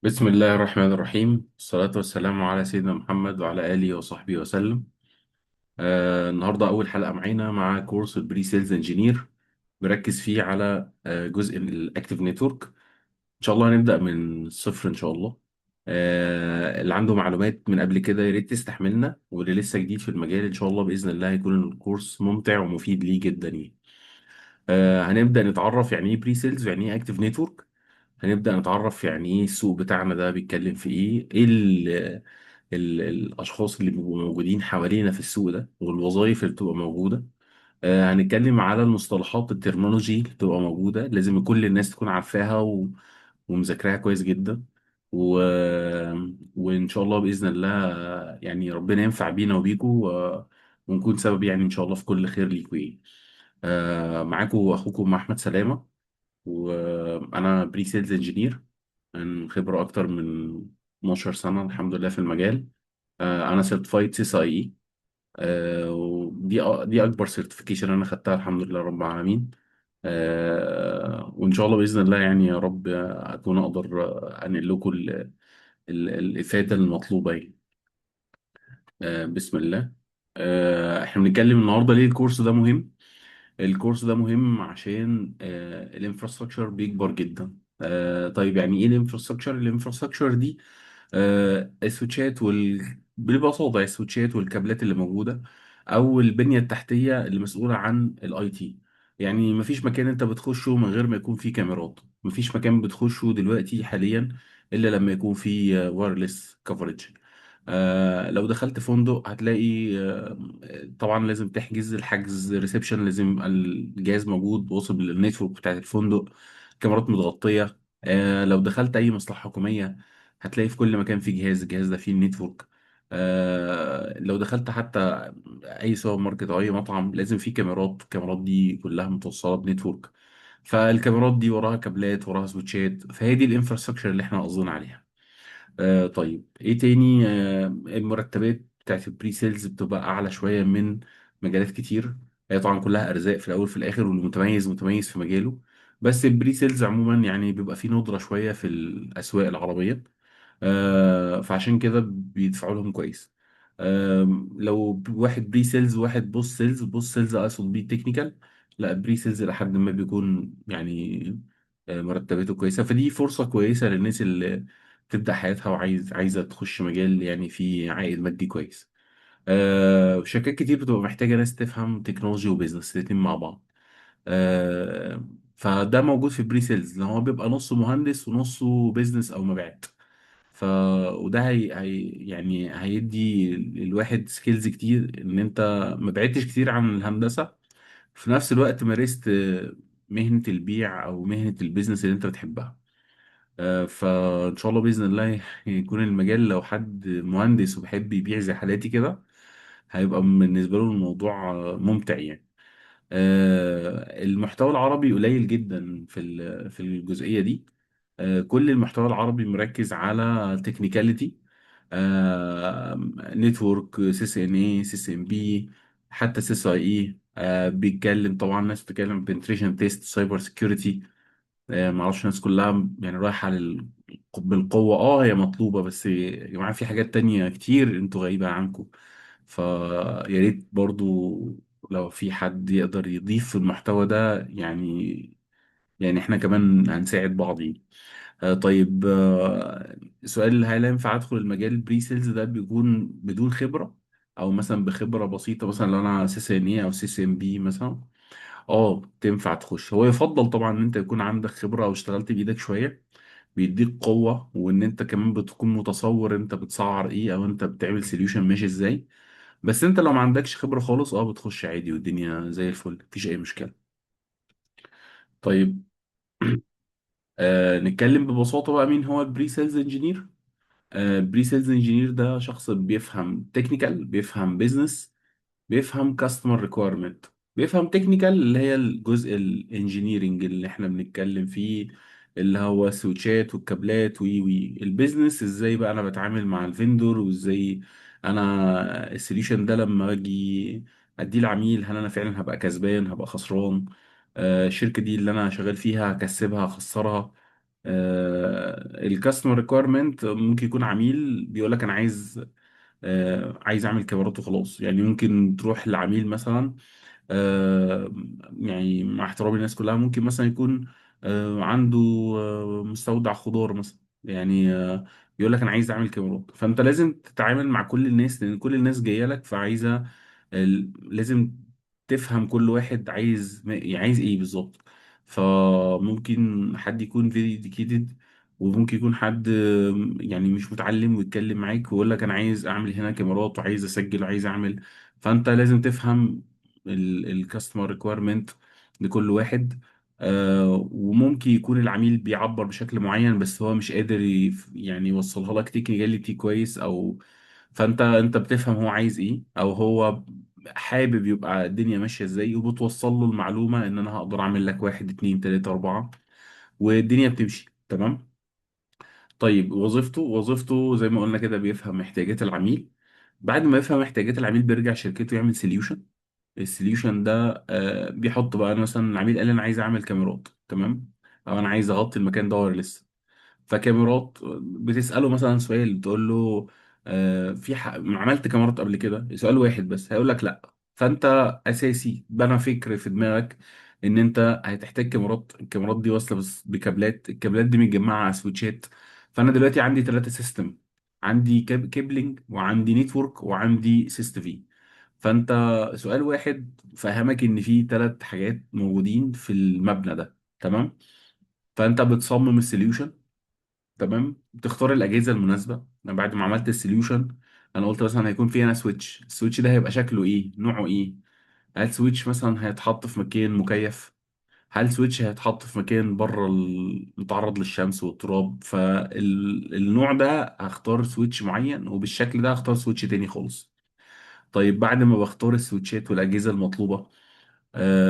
بسم الله الرحمن الرحيم، الصلاة والسلام على سيدنا محمد وعلى آله وصحبه وسلم. النهاردة أول حلقة معانا مع كورس ال pre-sales engineer، بركز فيه على جزء ال active network. إن شاء الله هنبدأ من الصفر إن شاء الله. اللي عنده معلومات من قبل كده يا ريت تستحملنا، واللي لسه جديد في المجال إن شاء الله بإذن الله هيكون الكورس ممتع ومفيد ليه جدا يعني. هنبدأ نتعرف يعني إيه pre-sales ويعني إيه active network. هنبدأ نتعرف يعني ايه السوق بتاعنا ده، بيتكلم في ايه، ايه ال الاشخاص اللي بيبقوا موجودين حوالينا في السوق ده، والوظائف اللي بتبقى موجودة. هنتكلم على المصطلحات ال terminology اللي بتبقى موجودة، لازم كل الناس تكون عارفاها ومذاكراها كويس جدا. و... وإن شاء الله بإذن الله، يعني ربنا ينفع بينا وبيكم، ونكون سبب يعني إن شاء الله في كل خير ليكم يعني. معاكم أخوكم أحمد سلامة، وأنا pre-sales engineer من خبرة أكتر من 12 سنة الحمد لله في المجال. أنا سيرتيفايد سي سي إي، ودي دي أكبر certification أنا خدتها الحمد لله رب العالمين. وإن شاء الله بإذن الله يعني يا رب أكون أقدر أنقل لكم الإفادة المطلوبة يعني. بسم الله. إحنا بنتكلم النهاردة ليه الكورس ده مهم. الكورس ده مهم عشان ال infrastructure بيكبر جدا. طيب يعني ايه الانفراستراكشر؟ الانفراستراكشر دي السويتشات ببساطة السويتشات والكابلات اللي موجودة، او البنية التحتية اللي مسؤولة عن ال IT. يعني مفيش مكان انت بتخشه من غير ما يكون فيه كاميرات، مفيش مكان بتخشه دلوقتي حاليا الا لما يكون فيه wireless coverage. لو دخلت فندق هتلاقي، طبعا لازم تحجز، الحجز reception لازم يبقى الجهاز موجود واصل بال network بتاعت الفندق، كاميرات متغطية. لو دخلت اي مصلحة حكومية هتلاقي في كل مكان في جهاز، الجهاز ده فيه ال network. لو دخلت حتى اي سوبر ماركت او اي مطعم لازم فيه كاميرات، الكاميرات دي كلها متوصلة ب network، فالكاميرات دي وراها كابلات وراها سويتشات، فهي دي ال infrastructure اللي احنا قصدنا عليها. طيب ايه تاني؟ المرتبات بتاعت ال pre-sales بتبقى اعلى شوية من مجالات كتير. هي طبعا كلها ارزاق في الاول في الاخر، والمتميز متميز في مجاله، بس ال pre-sales عموما يعني بيبقى فيه ندره شوية في الاسواق العربيه، فعشان كده بيدفعوا لهم كويس. لو واحد pre-sales وواحد post sales، post sales اقصد بيه technical، لا pre-sales لحد ما بيكون يعني مرتباته كويسه، فدي فرصة كويسة للناس اللي تبدا حياتها وعايز عايزه تخش مجال يعني فيه عائد مادي كويس. شركات كتير بتبقى محتاجه ناس تفهم technology و business الاتنين مع بعض. آه، فده موجود في pre-sales، لان هو بيبقى نصه مهندس ونصه business او مبيعات. ف وده هي يعني هيدي الواحد skills كتير، ان انت ما بعدتش كتير عن الهندسه، في نفس الوقت مارست مهنة البيع او مهنة ال business اللي انت بتحبها. فان شاء الله باذن الله يكون المجال، لو حد مهندس وبيحب يبيع زي حالاتي كده هيبقى بالنسبة له الموضوع ممتع يعني. المحتوى العربي قليل جدا في في الجزئية دي. كل المحتوى العربي مركز على تكنيكاليتي، نتورك، سي سي ان اي، سي سي ام بي، حتى سي سي اي. بيتكلم طبعا ناس بتتكلم penetration test، cyber security. معرفش الناس كلها يعني رايحة بالقوة. اه هي مطلوبة، بس يا جماعة في حاجات تانية كتير انتوا غايبة عنكم. فيا ريت برضو لو في حد يقدر يضيف في المحتوى ده يعني، يعني احنا كمان هنساعد بعض يعني. طيب، سؤال: هل ينفع ادخل المجال ال pre-sales ده بيكون بدون خبرة، او مثلا بخبرة بسيطة، مثلا لو انا سي سي ان اي او سي سي ام بي مثلا؟ اه تنفع تخش. هو يفضل طبعا ان انت يكون عندك خبرة او اشتغلت بايدك شوية، بيديك قوة، وان انت كمان بتكون متصور انت بتسعر ايه او انت بتعمل solution ماشي ازاي. بس انت لو ما عندكش خبرة خالص اه بتخش عادي والدنيا زي الفل، مفيش اي مشكلة. طيب، نتكلم ببساطة بقى مين هو ال pre-sales engineer. pre-sales engineer ده شخص بيفهم technical، بيفهم business، بيفهم customer requirement. بيفهم technical اللي هي الجزء ال engineering اللي احنا بنتكلم فيه، اللي هو السويتشات والكابلات وي وي ال business ازاي بقى انا بتعامل مع ال vendor، وازاي انا ال solution ده لما اجي اديه العميل هل انا فعلا هبقى كسبان هبقى خسران، الشركة دي اللي انا شغال فيها هكسبها هخسرها. ال customer requirement ممكن يكون عميل بيقول لك انا عايز، عايز اعمل كاميرات وخلاص. يعني ممكن تروح لعميل مثلا، آه، يعني مع احترامي للناس كلها، ممكن مثلا يكون عنده مستودع خضار مثلا، يعني يقول لك انا عايز اعمل كاميرات. فانت لازم تتعامل مع كل الناس، لان كل الناس جاية لك فعايزه لازم تفهم كل واحد عايز يعني عايز ايه بالظبط. فممكن حد يكون very educated، وممكن يكون حد يعني مش متعلم ويتكلم معاك ويقول لك انا عايز اعمل هنا كاميرات وعايز اسجل وعايز اعمل. فانت لازم تفهم ال customer requirement لكل واحد. وممكن يكون العميل بيعبر بشكل معين، بس هو مش قادر يعني يوصلها لك technicality كويس، او فانت بتفهم هو عايز ايه، او هو حابب يبقى الدنيا ماشية ازاي، وبتوصل له المعلومة ان انا هقدر اعمل لك واحد اتنين تلاتة اربعة، والدنيا بتمشي تمام. طيب وظيفته زي ما قلنا كده بيفهم احتياجات العميل. بعد ما يفهم احتياجات العميل بيرجع شركته يعمل سوليوشن. السوليوشن ده بيحط بقى، أنا مثلا العميل قال لي انا عايز اعمل كاميرات، تمام، او انا عايز اغطي المكان ده wireless. فكاميرات، بتسأله مثلا سؤال، بتقول له في عملت كاميرات قبل كده؟ سؤال واحد بس هيقول لك لا. فانت اساسي بنى فكر في دماغك ان انت هتحتاج كاميرات، الكاميرات دي واصله بس بكابلات، الكابلات دي متجمعه على سويتشات. فانا دلوقتي عندي ثلاثة system، عندي cabling، وعندي network، وعندي سيست في. فانت سؤال واحد فهمك ان في ثلاث حاجات موجودين في المبنى ده، تمام. فانت بتصمم ال solution، تمام، بتختار الاجهزة المناسبه. انا بعد ما عملت ال solution انا قلت مثلا هيكون في هنا سويتش، السويتش ده هيبقى شكله ايه، نوعه ايه؟ هل switch مثلا هيتحط في مكان مكيف؟ هل switch هيتحط في مكان بره متعرض للشمس والتراب؟ فالنوع ده هختار switch معين، وبالشكل ده هختار switch تاني خالص. طيب بعد ما بختار السويتشات والاجهزة المطلوبه،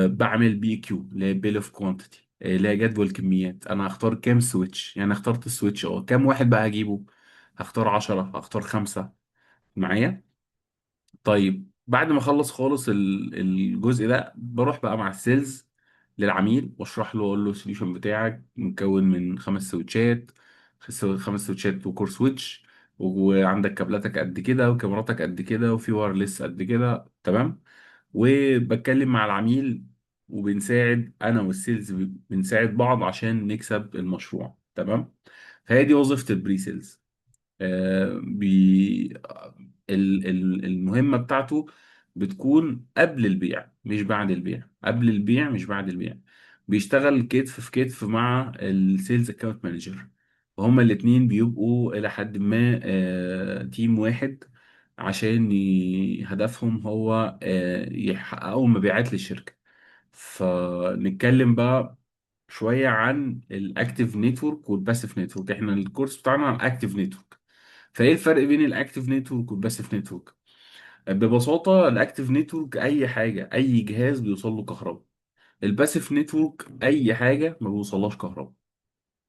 بعمل BQ اللي هي bill of quantity، اللي هي جدول كميات. انا هختار كام switch، يعني اخترت ال switch، كام واحد بقى هجيبه؟ هختار 10، هختار خمسة معايا. طيب بعد ما اخلص خالص الجزء ده، بروح بقى مع ال sales للعميل واشرح له، اقول له ال solution بتاعك مكون من خمس سويتشات، خمس سويتشات وكور سويتش، وعندك كابلاتك قد كده، وكاميراتك قد كده، وفي wireless قد كده، تمام. وبتكلم مع العميل، وبنساعد انا وال sales بنساعد بعض عشان نكسب المشروع، تمام. فهي دي وظيفة ال pre-sales. آه، بي المهمة بتاعته بتكون قبل البيع مش بعد البيع، قبل البيع مش بعد البيع. بيشتغل كتف في كتف مع السيلز اكونت مانجر، وهما الاتنين بيبقوا إلى حد ما team واحد، عشان هدفهم هو يحققوا مبيعات للشركة. فنتكلم بقى شوية عن الاكتيف نتورك والباسيف نتورك. احنا ال course بتاعنا عن الاكتيف نتورك. فايه الفرق بين الاكتيف نتورك والباسيف نتورك؟ ببساطة ال active network اي حاجة، اي جهاز بيوصل له كهرباء. ال passive network اي حاجة ما بيوصلهاش كهرباء،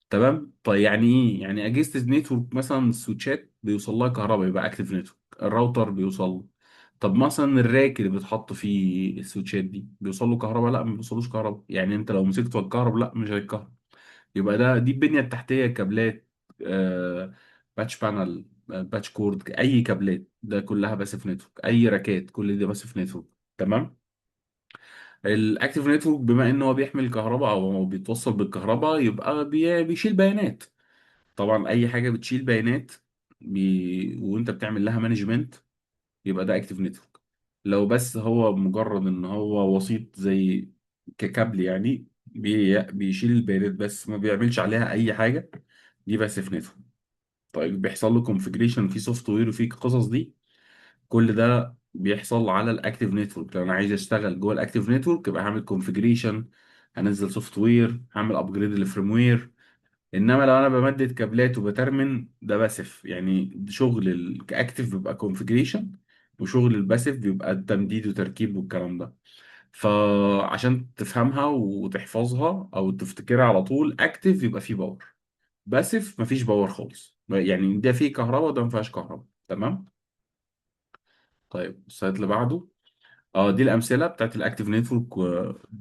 تمام. طيب يعني ايه؟ يعني اجهزة ال network مثلا السويتشات بيوصل لها كهرباء يبقى active network، الراوتر بيوصل له. طب مثلا ال rack اللي بيتحط فيه السويتشات دي بيوصل له كهرباء؟ لا، ما بيوصلوش كهرباء. يعني انت لو مسكته الكهرباء لا، مش هيتكهرب. يبقى ده دي البنية التحتية، كابلات، آه، patch panel، patch cord، اي كابلات، ده كلها passive network. اي راكات، كل دي passive network، تمام. ال active network بما ان هو بيحمل كهرباء او هو بيتوصل بالكهرباء، يبقى بيشيل بيانات. طبعا اي حاجة بتشيل بيانات وانت بتعمل لها management، يبقى ده active network. لو بس هو مجرد ان هو وسيط زي ككابل يعني بيشيل البيانات بس ما بيعملش عليها اي حاجه، دي passive network. طيب بيحصل له configuration في software وفي قصص دي، كل ده بيحصل على الاكتيف نتورك. لو انا عايز اشتغل جوه ال active network يبقى هعمل configuration، هنزل سوفت وير، هعمل ابجريد للفريم وير. انما لو انا بمدد كابلات وبترمن، ده passive. يعني شغل ال active بيبقى configuration، وشغل ال passive بيبقى تمديد وتركيب والكلام ده. فعشان تفهمها وتحفظها او تفتكرها على طول، active يبقى فيه power، passive مفيش power خالص، يعني ده فيه كهرباء وده ما فيهاش كهرباء، تمام. طيب ال slide اللي بعده، اه دي الامثلة بتاعت الاكتيف نتورك،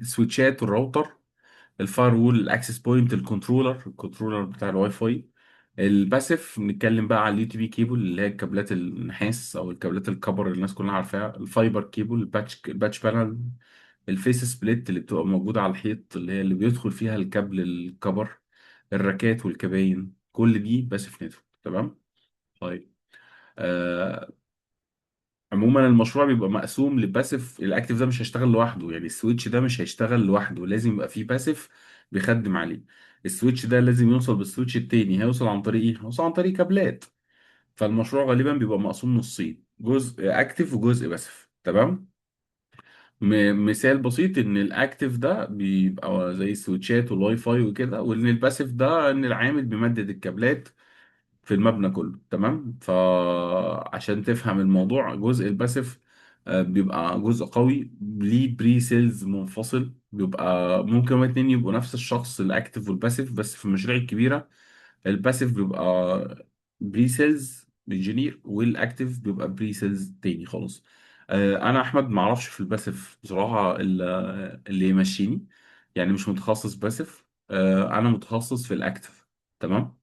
السويتشات والراوتر. الفاير وول، الاكسس بوينت، الكنترولر بتاع الواي فاي. ال passive بنتكلم بقى على اليو تي بي كيبل اللي هي الكابلات النحاس او الكابلات ال copper اللي الناس كلها عارفاها، الفايبر كيبل، الباتش بانل، ال face plate اللي بتبقى موجودة على الحيط اللي هي اللي بيدخل فيها الكابل ال copper، الراكات والكباين، كل دي passive network. تمام. طيب، آه، عموما المشروع بيبقى مقسوم لباسيف. الاكتيف ده مش هيشتغل لوحده، يعني ال switch ده مش هيشتغل لوحده، لازم يبقى فيه passive بيخدم عليه. ال switch ده لازم يوصل بال switch التاني، هيوصل عن طريق ايه؟ هيوصل عن طريق كابلات. فالمشروع غالبا بيبقى مقسوم نصين، جزء active وجزء passive. تمام. مثال بسيط، ان ال active ده بيبقى زي السويتشات والواي فاي وكده، وان ال passive ده ان العامل بيمدد الكابلات في المبنى كله. تمام. فعشان تفهم الموضوع، جزء ال passive بيبقى جزء قوي ليه pre-sales منفصل، بيبقى ممكن هما اتنين يبقوا نفس الشخص، الاكتف والباسيف، بس في المشاريع الكبيرة ال passive بيبقى pre-sales engineer وال active بيبقى pre-sales تاني خالص. انا احمد معرفش في ال passive بصراحة اللي يمشيني، يعني مش متخصص passive. انا متخصص في ال active. تمام.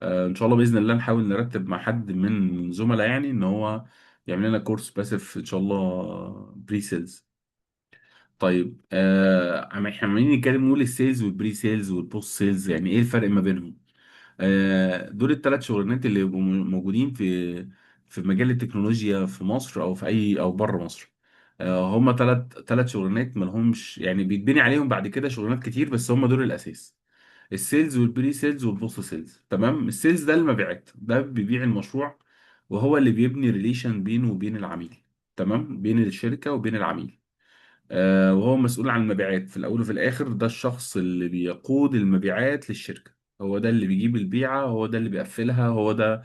ان شاء الله باذن الله نحاول نرتب مع حد من زملاء، يعني ان هو يعمل لنا كورس passive ان شاء الله، بري سيلز. طيب، احنا عمالين نتكلم نقول السيلز والبري سيلز والبوست سيلز، يعني ايه الفرق ما بينهم؟ دول الثلاث شغلانات اللي يبقوا موجودين في مجال التكنولوجيا في مصر او في اي او بره مصر. هما ثلاث شغلانات ما لهمش، يعني بيتبني عليهم بعد كده شغلانات كتير، بس هما دول الاساس: السيلز والبري سيلز والبوست سيلز. تمام. ال sales ده المبيعات، ده بيبيع المشروع وهو اللي بيبني relation بينه وبين العميل. تمام، بين الشركة وبين العميل. وهو مسؤول عن المبيعات في الأول وفي الآخر. ده الشخص اللي بيقود المبيعات للشركة، هو ده اللي بيجيب البيعة، هو ده اللي بيقفلها، هو ده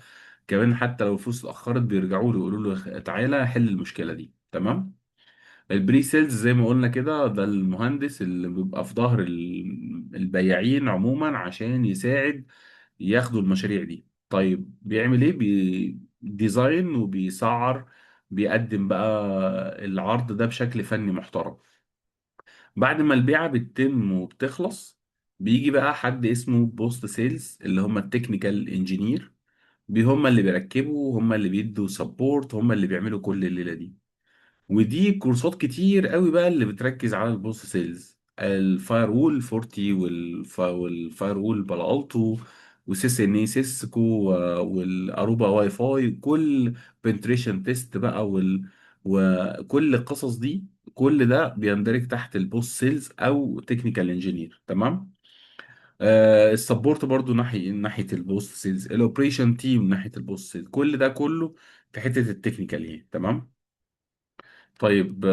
كمان حتى لو الفلوس اتأخرت بيرجعوا له يقولوا له تعالى حل المشكلة دي. تمام. ال pre-sales زي ما قلنا كده، ده المهندس اللي بيبقى في ظهر البياعين عموما عشان يساعد ياخدوا المشاريع دي. طيب بيعمل ايه؟ design وبيسعر، بيقدم بقى العرض ده بشكل فني محترم. بعد ما البيعة بتتم وبتخلص، بيجي بقى حد اسمه post sales اللي هم التكنيكال انجينير. هم اللي بيركبوا، هم اللي بيدوا support، هم اللي بيعملوا كل الليلة دي. ودي كورسات كتير قوي بقى اللي بتركز على البوست سيلز، الفاير وول 40 وال firewall بالالتو، وسيس ان اي سيسكو، والاروبا واي فاي، كل penetration test بقى وكل القصص دي، كل ده بيندرج تحت ال post sales او technical engineer. تمام. ال support برضو ناحيه البوست سيلز، ال operation team ناحية البوست سيلز، كل ده كله في حتة ال technical يعني. تمام. طيب،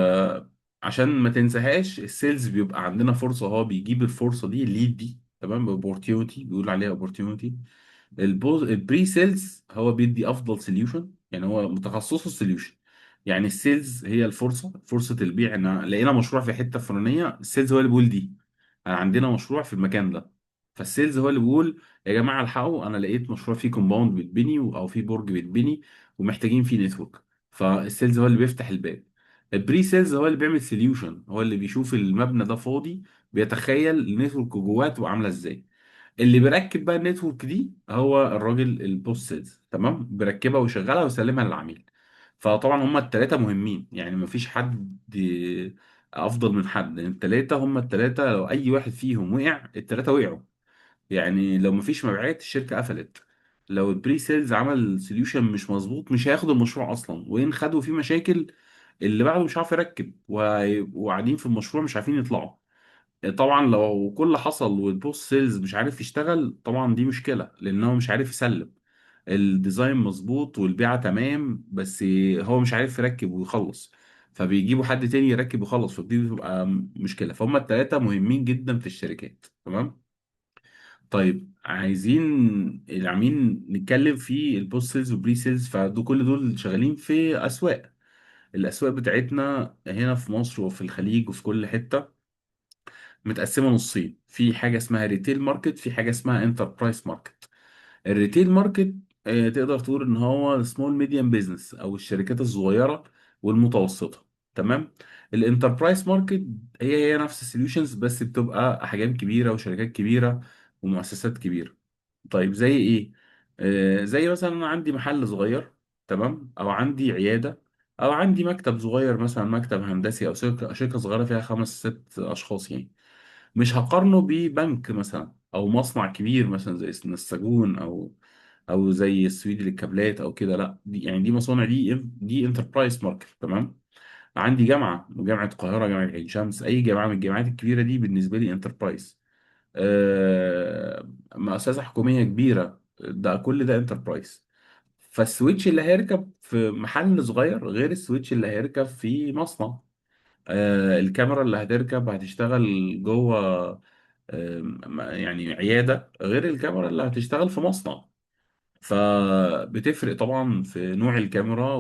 عشان ما تنساهاش، ال sales بيبقى عندنا فرصة، هو بيجيب الفرصة دي، ال lead دي، تمام، opportunity، بيقول عليها opportunity. ال pre-sales هو بيدي افضل solution، يعني هو متخصصة solution. يعني ال sales هي الفرصة، فرصة البيع، ان لقينا مشروع في حتة فلانية، ال sales هو اللي بيقول دي انا عندنا مشروع في المكان ده. فال sales هو اللي بيقول يا جماعة الحقوا، انا لقيت مشروع فيه compound بيتبني او فيه برج بيتبني ومحتاجين فيه network. فال sales هو اللي بيفتح الباب. ال pre-sales هو اللي بيعمل solution، هو اللي بيشوف المبنى ده فاضي، بيتخيل ال network جواه تبقى عامله ازاي. اللي بيركب بقى ال network دي هو الراجل البوست سيلز. تمام، بيركبها ويشغلها ويسلمها للعميل. فطبعا هما التلاتة مهمين، يعني مفيش حد افضل من حد، يعني التلاتة هما التلاتة، لو اي واحد فيهم وقع التلاتة وقعوا. يعني لو مفيش مبيعات الشركة قفلت. لو ال pre-sales عمل solution مش مظبوط مش هياخد المشروع اصلا، وان خدوا فيه مشاكل اللي بعده مش عارف يركب، وهيبقوا قاعدين في المشروع مش عارفين يطلعوا. طبعا لو كل حصل وال post sales مش عارف يشتغل، طبعا دي مشكلة، لان هو مش عارف يسلم ال design مظبوط والبيعة تمام، بس هو مش عارف يركب ويخلص، فبيجيبوا حد تاني يركب ويخلص، فدي بتبقى مشكلة. فهم التلاتة مهمين جدا في الشركات. تمام. طيب، عايزين العميل نتكلم في البوست سيلز والبري سيلز، فدول كل دول شغالين في اسواق. الاسواق بتاعتنا هنا في مصر وفي الخليج وفي كل حتة متقسمه نصين، في حاجة اسمها retail market، في حاجة اسمها انتربرايز ماركت. الريتيل ماركت تقدر تقول ان هو small medium business او الشركات الصغيرة والمتوسطه. تمام. ال enterprise market هي هي نفس ال solutions، بس بتبقى احجام كبيرة وشركات كبيرة ومؤسسات كبيره. طيب زي ايه؟ زي مثلا انا عندي محل صغير، تمام، او عندي عياده، او عندي مكتب صغير مثلا، مكتب هندسي، او شركه صغيرة فيها خمس ست اشخاص يعني. مش هقارنه ببنك مثلا، او مصنع كبير مثلا زي السجون، او زي السويدي للكابلات او كده. لا، دي يعني دي مصانع، دي enterprise market. تمام. عندي جامعه، جامعه القاهره، جامعه عين شمس، اي جامعه من الجامعات الكبيرة دي بالنسبة لي enterprise. آه، مؤسسة حكومية كبيره، ده كل ده انتربرايز. فال switch اللي هيركب في محل صغير غير ال switch اللي هيركب في مصنع. الكاميرا اللي هتركب هتشتغل جوه يعني عيادة، غير الكاميرا اللي هتشتغل في مصنع. فبتفرق طبعا في نوع الكاميرا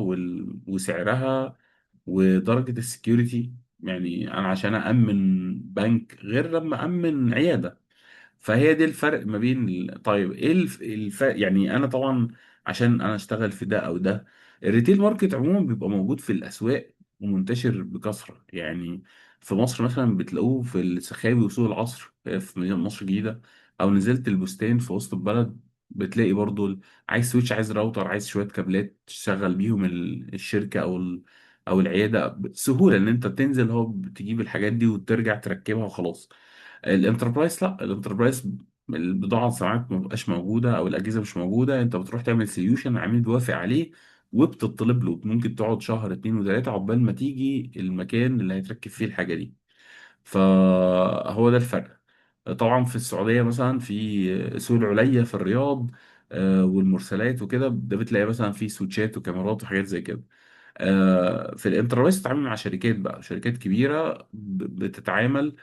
وسعرها ودرجة ال security. يعني أنا عشان أأمن بنك غير لما أأمن عيادة. فهي دي الفرق ما بين طيب ايه الفرق؟ يعني انا طبعا عشان انا اشتغل في ده او ده، ال retail market عموما بيبقى موجود في الاسواق ومنتشر بكثرة يعني. في مصر مثلا بتلاقوه في السخاوي وسوق العصر في مدينة مصر الجديدة، او نزلت البستان في وسط البلد بتلاقي برضو عايز switch، عايز راوتر، عايز شوية كابلات تشغل بيهم الشركة او او العيادة، بسهولة ان انت تنزل هو بتجيب الحاجات دي وترجع تركبها وخلاص. ال enterprise لا، ال enterprise البضاعة ساعات ما بتبقاش موجودة او الاجهزة مش موجوده، انت بتروح تعمل solution العميل بيوافق عليه وبتطلب له، ممكن تقعد شهر اتنين وتلاتة عقبال ما تيجي المكان اللي هيتركب فيه الحاجة دي. فهو ده الفرق. طبعا في السعودية مثلا في سوق العليا في الرياض، والمرسلات وكده، ده بتلاقي مثلا في سويتشات وكاميرات وحاجات زي كده. في ال enterprise بتتعامل مع شركات بقى، شركات كبيرة بتتعامل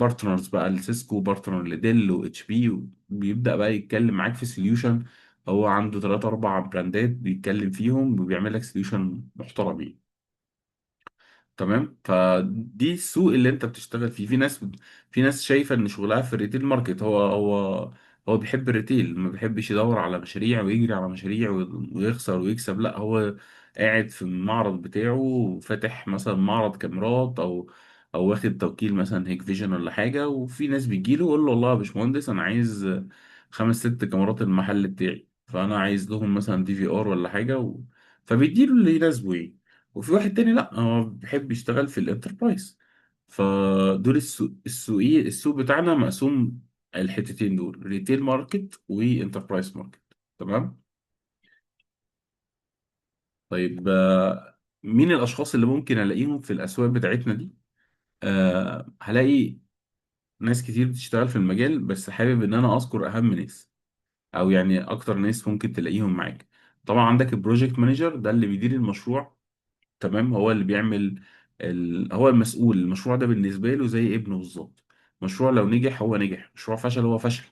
partners بقى، لسيسكو partner، لديل واتش بي، بيبدأ بقى يتكلم معاك في solution. هو عنده ثلاثة أربع brandات بيتكلم فيهم وبيعمل لك solution محترم يعني. تمام. فدي السوق اللي انت بتشتغل فيه. في ناس شايفه ان شغلها في الريتيل ماركت، هو بيحب ال retail، ما بيحبش يدور على مشاريع ويجري على مشاريع ويخسر ويكسب. لا، هو قاعد في المعرض بتاعه، فاتح مثلا معرض كاميرات، او واخد توكيل مثلا هيك فيجن ولا حاجه، وفي ناس بتجيله يقول له والله يا باشمهندس انا عايز خمس ست كاميرات المحل بتاعي، فانا عايز لهم مثلا DVR ولا حاجة فبيديله اللي يناسبه يعني. وفي واحد تاني لا، هو بيحب يشتغل في ال enterprise. فدول السوق، السوقي السوق بتاعنا مقسوم الحتتين دول، ريتيل ماركت وانتربرايز ماركت. تمام. طيب مين الاشخاص اللي ممكن الاقيهم في الاسواق بتاعتنا دي؟ هلاقي ناس كتير بتشتغل في المجال، بس حابب ان انا اذكر اهم ناس، او يعني اكتر ناس ممكن تلاقيهم معاك. طبعا عندك البروجكت مانجر، ده اللي بيدير المشروع. تمام. هو اللي بيعمل هو المسؤول، المشروع ده بالنسبة له زي ابنه بالظبط. مشروع لو نجح هو نجح، مشروع فشل هو فشل.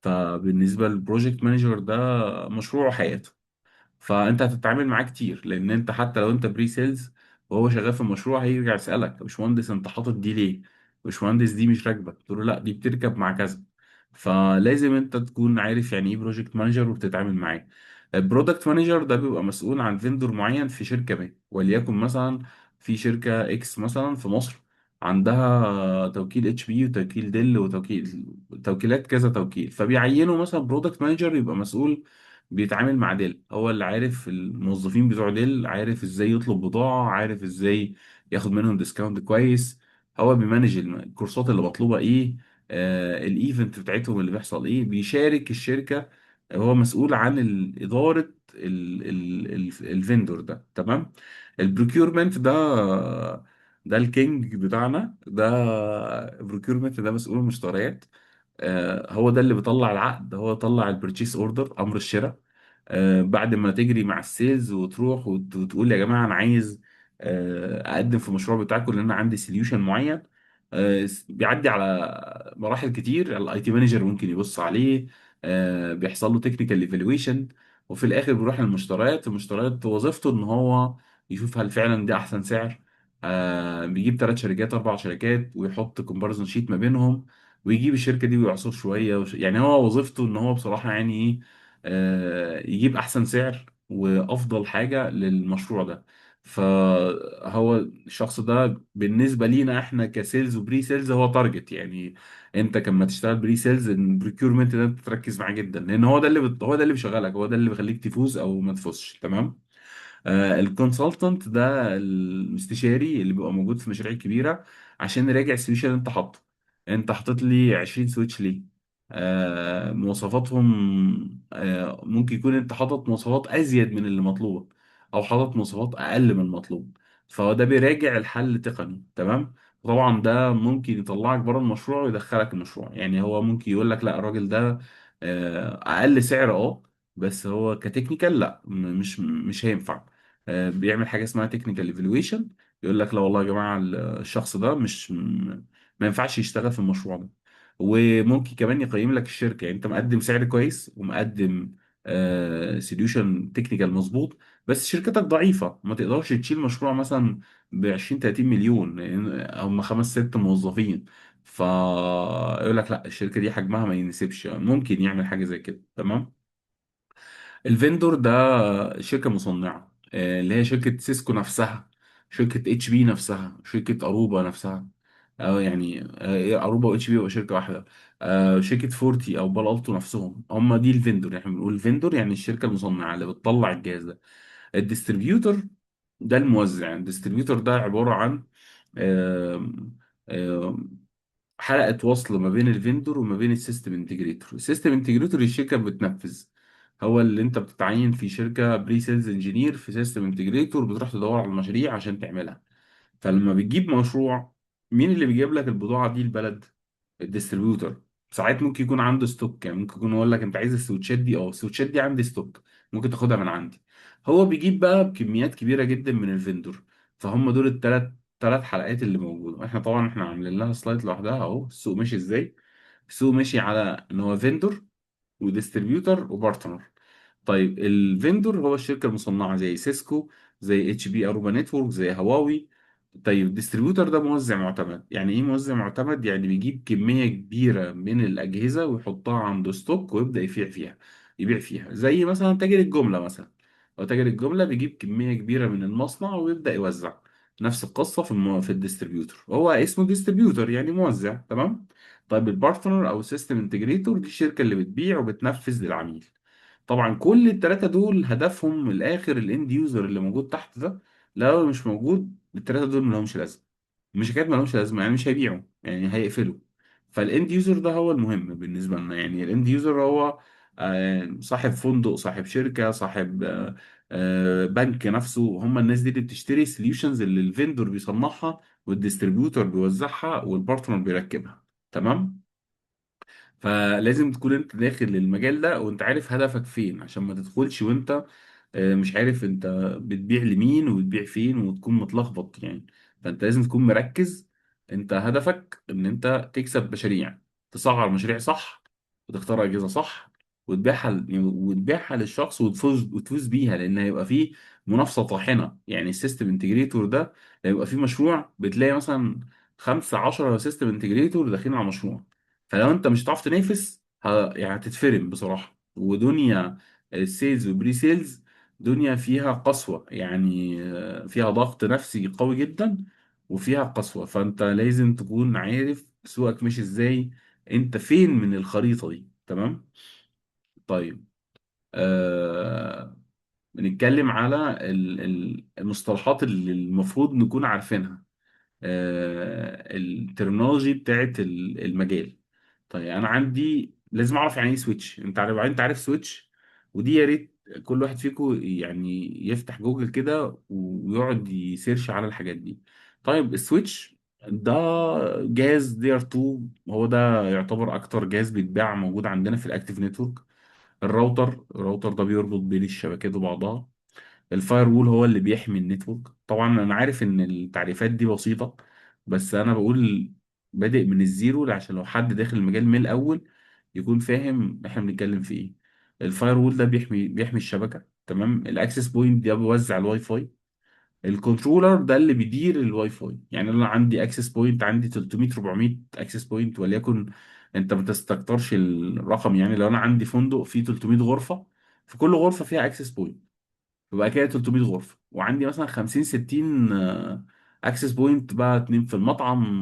فبالنسبة لل project manager ده مشروعه حياته. فانت هتتعامل معاه كتير، لان انت حتى لو انت pre-sales وهو شغال في المشروع هيرجع يسالك يا باشمهندس انت حاطط دي ليه؟ باشمهندس دي مش راكبه، تقول له لا دي بتركب مع كذا. فلازم انت تكون عارف يعني ايه project manager وبتتعامل معاه. ال product manager ده بيبقى مسؤول عن vendor معين في شركة ما، وليكن مثلا في شركة X مثلا في مصر عندها توكيل اتش بي وتوكيل ديل وتوكيل توكيلات كذا توكيل، فبيعينوا مثلا product manager يبقى مسؤول، بيتعامل مع ديل، هو اللي عارف الموظفين بتوع ديل، عارف ازاي يطلب بضاعة، عارف ازاي ياخد منهم discount كويس. هو بي manage الكورسات اللي مطلوبة ايه، ال event بتاعتهم اللي بيحصل ايه، بيشارك الشركة. هو مسؤول عن إدارة ال vendor ده. تمام. ال procurement ده، ده ال king بتاعنا ده. ال procurement ده مسؤول المشتريات. هو ده اللي بيطلع العقد، هو طلع البرتشيس اوردر، امر الشراء. بعد ما تجري مع ال sales وتروح وتقول يا جماعة انا عايز اقدم في المشروع بتاعكم لان انا عندي solution معين. بيعدي على مراحل كتير، ال IT manager ممكن يبص عليه، بيحصل له technical evaluation، وفي الاخر بيروح للمشتريات. المشتريات وظيفته ان هو يشوف هل فعلا دي احسن سعر. بيجيب ثلاث شركات اربع شركات ويحط comparison sheet ما بينهم، ويجيب الشركة دي ويعصر شوية يعني هو وظيفته ان هو بصراحة يعني ايه، يجيب احسن سعر وافضل حاجة للمشروع ده. فهو الشخص ده بالنسبة لينا احنا ك sales و pre-sales هو target يعني. انت كما تشتغل pre-sales ال procurement ده انت تركز معاه جدا، لان هو ده اللي هو ده اللي بيشغلك، هو ده اللي بيخليك تفوز او ما تفوزش. تمام. ال consultant ده المستشاري اللي بيبقى موجود في مشاريع كبيرة عشان يراجع ال solution اللي انت حاطه. انت حاطط لي 20 switch ليه؟ مواصفاتهم، ممكن يكون انت حاطط مواصفات ازيد من اللي مطلوبه، او حاطط مواصفات اقل من المطلوب. فهو ده بيراجع الحل التقني. تمام. طبعا ده ممكن يطلعك بره المشروع ويدخلك المشروع، يعني هو ممكن يقول لك لا الراجل ده اقل سعر اه، بس هو ك technical لا، مش هينفع. بيعمل حاجة اسمها technical evaluation، يقول لك لا والله يا جماعة الشخص ده مش ما ينفعش يشتغل في المشروع ده. وممكن كمان يقيم لك الشركه، يعني انت مقدم سعر كويس ومقدم solution technical مظبوط، بس شركتك ضعيفة ما تقدرش تشيل مشروع مثلا ب 20 30 مليون، لأن هم خمس ست موظفين. فيقول لك لا الشركة دي حجمها ما يناسبش، ممكن يعمل حاجة زي كده. تمام. ال vendor ده شركة مصنعة، اللي هي شركة سيسكو نفسها، شركة اتش بي نفسها، شركة أروبا نفسها، أو يعني أروبا واتش بي شركة واحدة، شركة فورتي أو بالالتو نفسهم، هم دي ال vendor. يعني احنا بنقول vendor يعني الشركة المصنعة اللي بتطلع الجهاز ده. ال distributor ده الموزع. ال distributor ده عبارة عن آم، آم، حلقة وصل ما بين ال vendor وما بين السيستم انتجريتور. السيستم انتجريتور الشركة بتنفذ، هو اللي انت بتتعين في شركة pre-sales engineer في system integrator، بتروح تدور على المشاريع عشان تعملها. فلما بتجيب مشروع، مين اللي بيجيب لك البضاعة دي البلد؟ ال distributor. ساعات ممكن يكون عنده stock، يعني ممكن يكون يقول لك انت عايز السويتشات دي، اه السويتشات دي عندي stock، ممكن تاخدها من عندي. هو بيجيب بقى بكميات كبيرة جدا من ال vendor. فهم دول الثلاث حلقات اللي موجوده. احنا طبعا عاملين لها slide لوحدها اهو. السوق ماشي ازاي؟ السوق ماشي على ان هو vendor و distributor و partner. طيب ال vendor هو الشركة المصنعة زي سيسكو، زي اتش بي اروبا نتورك، زي هواوي. طيب ال distributor ده موزع معتمد. يعني ايه موزع معتمد؟ يعني بيجيب كمية كبيرة من الاجهزة ويحطها عند stock ويبدا يبيع فيها، يبيع فيها زي مثلا تاجر الجملة مثلا. لو تاجر الجملة بيجيب كمية كبيرة من المصنع ويبدا يوزع. نفس القصة في في ال distributor، هو اسمه distributor يعني موزع. تمام. طيب ال partner او system integrator دي الشركة اللي بتبيع وبتنفذ للعميل. طبعا كل الثلاثة دول هدفهم من الاخر ال end user اللي موجود تحت ده. لو مش موجود الثلاثة دول ملهمش لازمه، مش حكاية ملهمش لازمه يعني مش هيبيعوا، يعني هيقفلوا. فال end user ده هو المهم بالنسبة لنا. يعني ال end user هو صاحب فندق، صاحب شركه، صاحب بنك نفسه. هم الناس دي اللي بتشتري ال solutions اللي ال vendor بيصنعها وال distributor بيوزعها وال partner بيركبها. تمام. فلازم تكون انت داخل المجال ده وانت عارف هدفك فين، عشان ما تدخلش وانت مش عارف انت بتبيع لمين وبتبيع فين وتكون متلخبط يعني. فانت لازم تكون مركز، انت هدفك ان انت تكسب مشاريع، تسعر مشاريع صح، وتختار اجهزة صح، وتبيعها وتبيعها للشخص وتفوز وتفوز بيها، لان هيبقى فيه منافسه طاحنة. يعني ال system integrator ده هيبقى فيه مشروع بتلاقي مثلا 15 system integrator داخلين على مشروع. فلو انت مش هتعرف تنافس يعني هتتفرم بصراحه. ودنيا ال sales وال pre-sales دنيا فيها قسوة، يعني فيها ضغط نفسي قوي جدا وفيها قسوة. فانت لازم تكون عارف سوقك ماشي ازاي، انت فين من الخريطة دي. تمام. طيب بنتكلم على المصطلحات اللي المفروض نكون عارفينها، ال terminology بتاعت المجال. طيب انا عندي لازم اعرف يعني ايه switch. انت عارف switch؟ ودي يا ريت كل واحد فيكم يعني يفتح جوجل كده ويقعد ي search على الحاجات دي. طيب ال switch ده جهاز layer 2، هو ده يعتبر اكتر جهاز بيتباع موجود عندنا في الاكتيف نتورك. الراوتر ده بيربط بين الشبكات وبعضها. ال firewall هو اللي بيحمي ال network. طبعا انا عارف ان التعريفات دي بسيطة، بس انا بقول بادئ من ال zero عشان لو حد داخل المجال من الاول يكون فاهم احنا بنتكلم في ايه. ال firewall ده بيحمي الشبكة. تمام. ال access point ده بيوزع الواي فاي. ال controller ده اللي بيدير الواي فاي. يعني انا عندي access point، عندي 300 400 access point وليكن، انت ما تستكترش الرقم. يعني لو انا عندي فندق فيه 300 غرفة، في كل غرفة فيها access point، فبقى كده 300 غرفه، وعندي مثلا 50 60 access point بقى، اتنين في المطعم،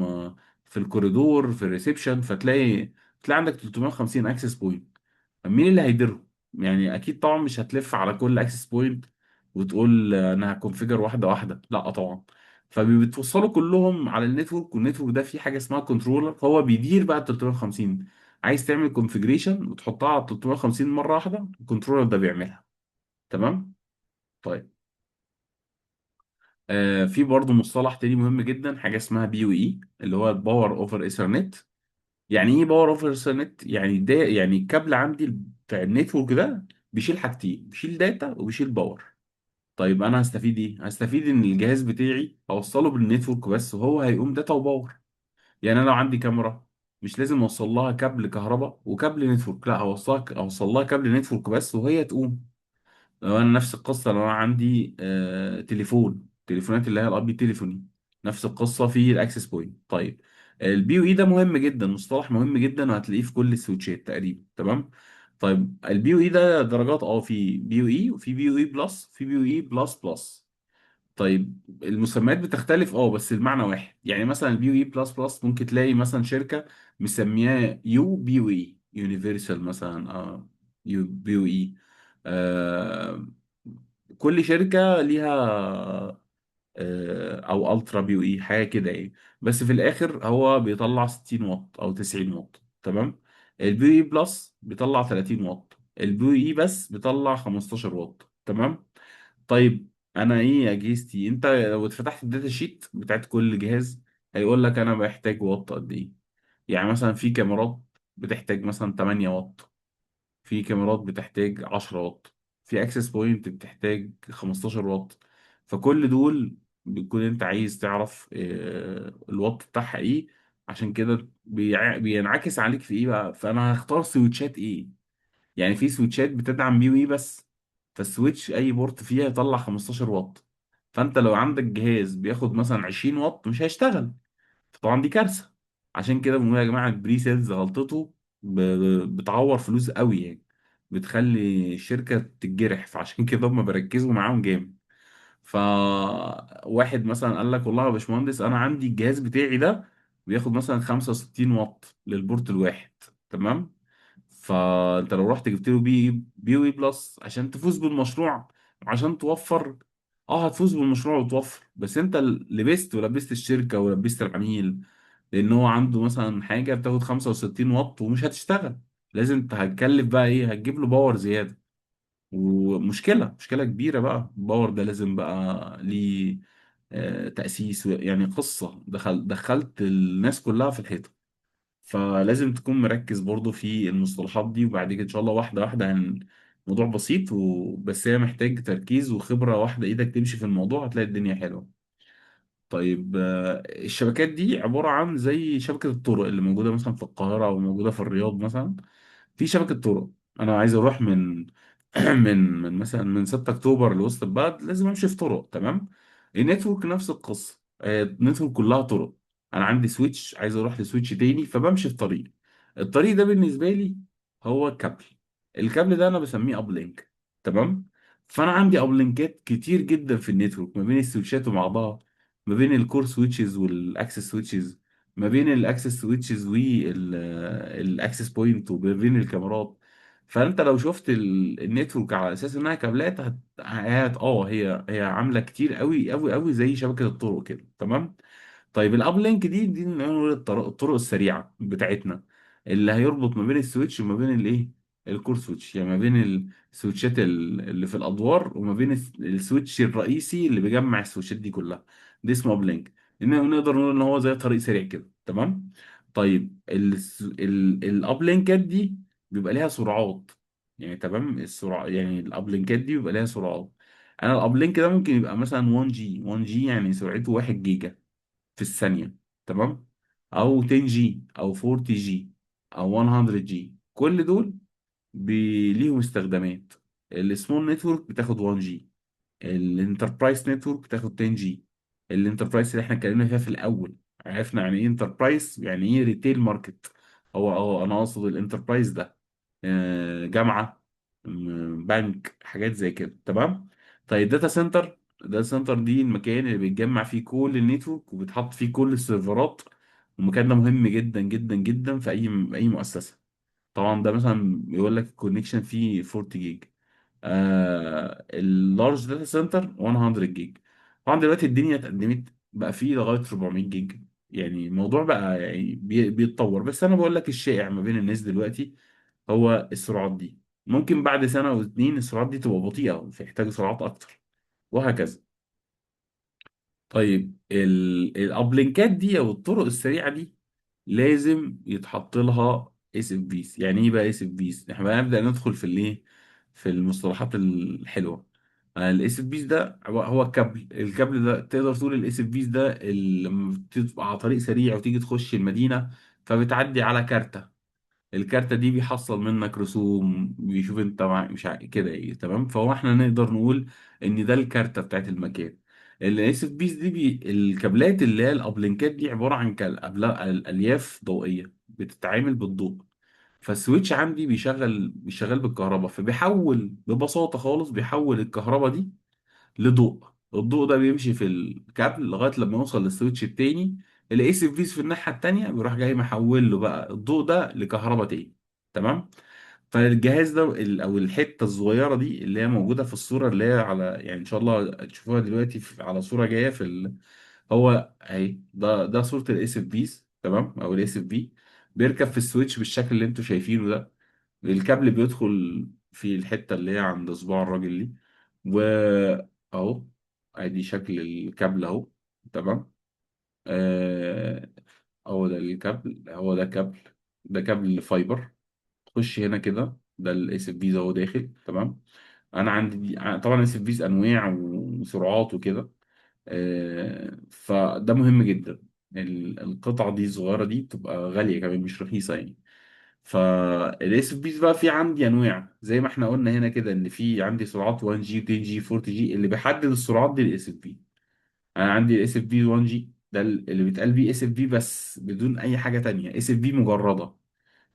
في الكوريدور، في ال reception. فتلاقي عندك 350 access point. مين اللي هيديرهم؟ يعني اكيد طبعا مش هتلف على كل access point وتقول انا ه configure واحدة واحده، لا طبعا. فبيتوصلوا كلهم على النتورك، والنتورك ده فيه حاجة اسمها controller، هو بيدير بقى ال 350. عايز تعمل configuration وتحطها على 350 مرة واحده، ال controller ده بيعملها. تمام. طيب، في برضه مصطلح تاني مهم جدا، حاجة اسمها بي يو اي، اللي هو الباور اوفر ايثرنت. يعني ايه power over Ethernet؟ يعني ده يعني الكابل عندي بتاع ال network ده بيشيل حاجتين، بيشيل data وبيشيل power. طيب انا هستفيد ايه؟ هستفيد ان الجهاز بتاعي هوصله بال network بس، وهو هيقوم داتا وباور. يعني انا لو عندي كاميرا، مش لازم اوصل لها كابل كهرباء وكابل network، لا، اوصل لها كابل network بس وهي تقوم. لو انا نفس القصه، لو انا عندي تليفون، تليفونات اللي هي ال IP telephony، نفس القصة في الاكسس بوينت. طيب ال PoE ده مهم جدا، مصطلح مهم جدا، وهتلاقيه في كل ال switchات تقريبا. تمام. طيب ال PoE ده درجات، في بي او اي، وفي بي او اي بلس، في بي او اي بلس بلس. طيب المسميات بتختلف، بس المعنى واحد. يعني مثلا ال PoE plus plus ممكن تلاقي مثلا شركة مسمياه يو بي او اي universal مثلا، يو بي او اي. آه كل شركة ليها او الترا بي او اي، حاجة كده يعني. بس في الاخر هو بيطلع 60 واط او 90 واط. تمام. ال PoE plus بيطلع 30 واط، ال PoE بس بيطلع 15 واط. تمام. طيب انا ايه اجهزتي؟ انت لو اتفتحت ال data sheet بتاعت كل جهاز هيقول لك انا بحتاج واط قد ايه. يعني مثلا في كاميرات بتحتاج مثلا 8 واط، في كاميرات بتحتاج 10 واط، في access point بتحتاج 15 واط. فكل دول بتكون انت عايز تعرف الواط بتاعها ايه. عشان كده بينعكس عليك في ايه بقى، فانا هختار switchات ايه. يعني في switchات بتدعم PoE بس، فال switch اي port فيها يطلع 15 واط، فانت لو عندك جهاز بياخد مثلا 20 واط مش هيشتغل. طبعا دي كارثة. عشان كده بنقول يا جماعة ال pre-sales غلطته بتعور فلوس قوي يعني، بتخلي الشركة تتجرح. فعشان كده هم بركزوا معاهم جامد. فواحد مثلا قال لك والله يا باشمهندس انا عندي الجهاز بتاعي ده بياخد مثلا 65 واط لل port الواحد. تمام. فانت لو رحت جبت له بي وي بلس عشان تفوز بالمشروع، عشان توفر، اه هتفوز بالمشروع وتوفر، بس انت لبست ولبست الشركة ولبست العميل، لان هو عنده مثلا حاجة بتاخد 65 واط ومش هتشتغل. لازم انت هتكلف بقى ايه، هتجيب له power زياده، ومشكله، مشكلة كبيرة بقى ال power ده لازم بقى ليه تاسيس، يعني قصة دخلت الناس كلها في الحيطه. فلازم تكون مركز برضو في المصطلحات دي، وبعد كده ان شاء الله واحدة واحدة الموضوع بسيط بس هي محتاج تركيز وخبره واحده، ايدك تمشي في الموضوع هتلاقي الدنيا حلوه. طيب الشبكات دي عبارة عن زي شبكة الطرق اللي موجودة مثلا في القاهرة أو موجودة في الرياض مثلا. في شبكة طرق، أنا عايز أروح من من مثلا من 6 أكتوبر لوسط البلد، لازم أمشي في طرق. تمام. ال network نفس القصة، ال network كلها طرق. أنا عندي switch عايز أروح ل switch تاني، فبمشي في طريق. الطريق ده بالنسبة لي هو كابل. الكابل ده أنا بسميه أب لينك. تمام. فأنا عندي uplinkات كتير جدا في ال network ما بين ال switchات ومع بعض، ما بين الكور سويتشز والاكسس سويتشز، ما بين ال access switches وال access point، وما بين الكاميرات. فانت لو شفت ال network على اساس انها كابلات هت... هت... اه هي هي عامله كتير قوي قوي قوي زي شبكة الطرق كده. تمام. طيب ال uplink دي نقول الطرق السريعة بتاعتنا، اللي هيربط ما بين ال switch وما بين الايه، الكور سويتش، يعني ما بين ال switchات اللي في الادوار، وما بين ال switch الرئيسي اللي بيجمع ال switchات دي كلها. دي اسمه اب لينك. نقدر نقول ان هو زي طريق سريع كده. تمام. طيب ال uplinkات دي بيبقى ليها سرعات. يعني تمام، السرعة يعني ال uplinkات دي بيبقى ليها سرعات. انا ال uplink ده ممكن يبقى مثلا 1 G، 1 G يعني سرعته 1 جيجا في الثانية. تمام. او 10 G، او 40 G، او 100 G. كل دول ليهم استخدامات. ال small network بتاخد 1 G، ال enterprise network بتاخد 10 G. ال enterprise اللي احنا اتكلمنا فيها في الاول، عرفنا يعني ايه enterprise، يعني ايه retail market. هو انا اقصد ال enterprise ده جامعة، بنك، حاجات زي كده. تمام. طيب data center، data center دي المكان اللي بيتجمع فيه كل ال network وبيتحط فيه كل السيرفرات، والمكان ده مهم جدا جدا جدا في اي مؤسسة. طبعا ده مثلا بيقول لك ال connection فيه 40 جيج، ال large data center 100 جيج. طبعا دلوقتي الدنيا اتقدمت، بقى فيه لغاية 400 جيج، يعني الموضوع بقى يعني بيتطور، بس انا بقول لك الشائع ما بين الناس دلوقتي هو السرعات دي. ممكن بعد سنة او اتنين السرعات دي تبقى بطيئه، فيحتاج سرعات اكتر، وهكذا. طيب ال uplinkات دي او الطرق السريعة دي لازم يتحط لها اس اف بيس. يعني ايه بقى اس اف بيس؟ احنا بقى نبدا ندخل في الايه، في المصطلحات الحلوة. ال SFPs ده هو الكابل، الكابل ده تقدر تقول ال SFPs ده لما بتبقى على طريق سريع وتيجي تخش المدينه، فبتعدي على كارته، الكارتة دي بيحصل منك رسوم، بيشوف انت مش كده ايه، تمام. فهو احنا نقدر نقول ان ده الكارتة بتاعت المكان. ال SFPs دي الكابلات اللي هي ال uplinkات دي عبارة عن الياف ضوئية بتتعامل بالضوء. فال switch عندي بيشغل بالكهرباء، فبيحول ببساطة خالص، بيحول الكهرباء دي لضوء. الضوء ده بيمشي في الكابل لغاية لما يوصل لل switch التاني، ال SFPs في الناحية التانية بيروح جاي محول له بقى الضوء ده لكهرباء تاني، تمام. فالجهاز ده او الحتة الصغيرة دي اللي هي موجودة في الصورة اللي هي على، يعني ان شاء الله تشوفوها دلوقتي على صوره جاية في هو اهي، ده صوره ال SFPs، تمام، او الاس اف بي. بيركب في ال switch بالشكل اللي انتم شايفينه ده، الكابل بيدخل في الحتة اللي هي عند صباع الراجل دي، و اهو ادي شكل الكابل اهو، تمام. هو ده الكابل، هو ده كابل، ده كابل fiber. خش هنا كده، ده ال SFPs اهو داخل، تمام. انا عندي طبعا ال SFPs انواع وسرعات وكده، فده مهم جدا. القطعة دي الصغيرة دي بتبقى غالية كمان، مش رخيصة يعني. فال SFPs بقى في عندي انواع زي ما احنا قلنا هنا كده، ان في عندي سرعات 1 جي، 2 جي، 4 جي. اللي بيحدد السرعات دي الاس اف بي. انا عندي ال SFP 1 جي ده اللي بيتقال بيه SFP بس بدون اي حاجة تانية، SFP مجرده.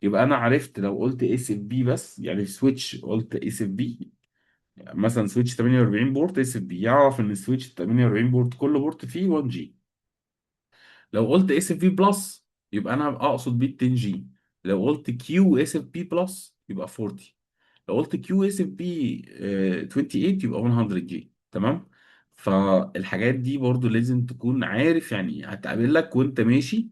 يبقى انا عرفت لو قلت SFP بس، يعني switch قلت SFP مثلا، switch 48 port SFP، يعرف ان switch 48 port كل port فيه 1 جي. لو قلت SFP plus يبقى انا اقصد بيه 10 جي. لو قلت QSFP plus يبقى 40. لو قلت QSFP 28 يبقى 100 جي، تمام. فالحاجات دي برضو لازم تكون عارف، يعني هتقابل لك وانت ماشي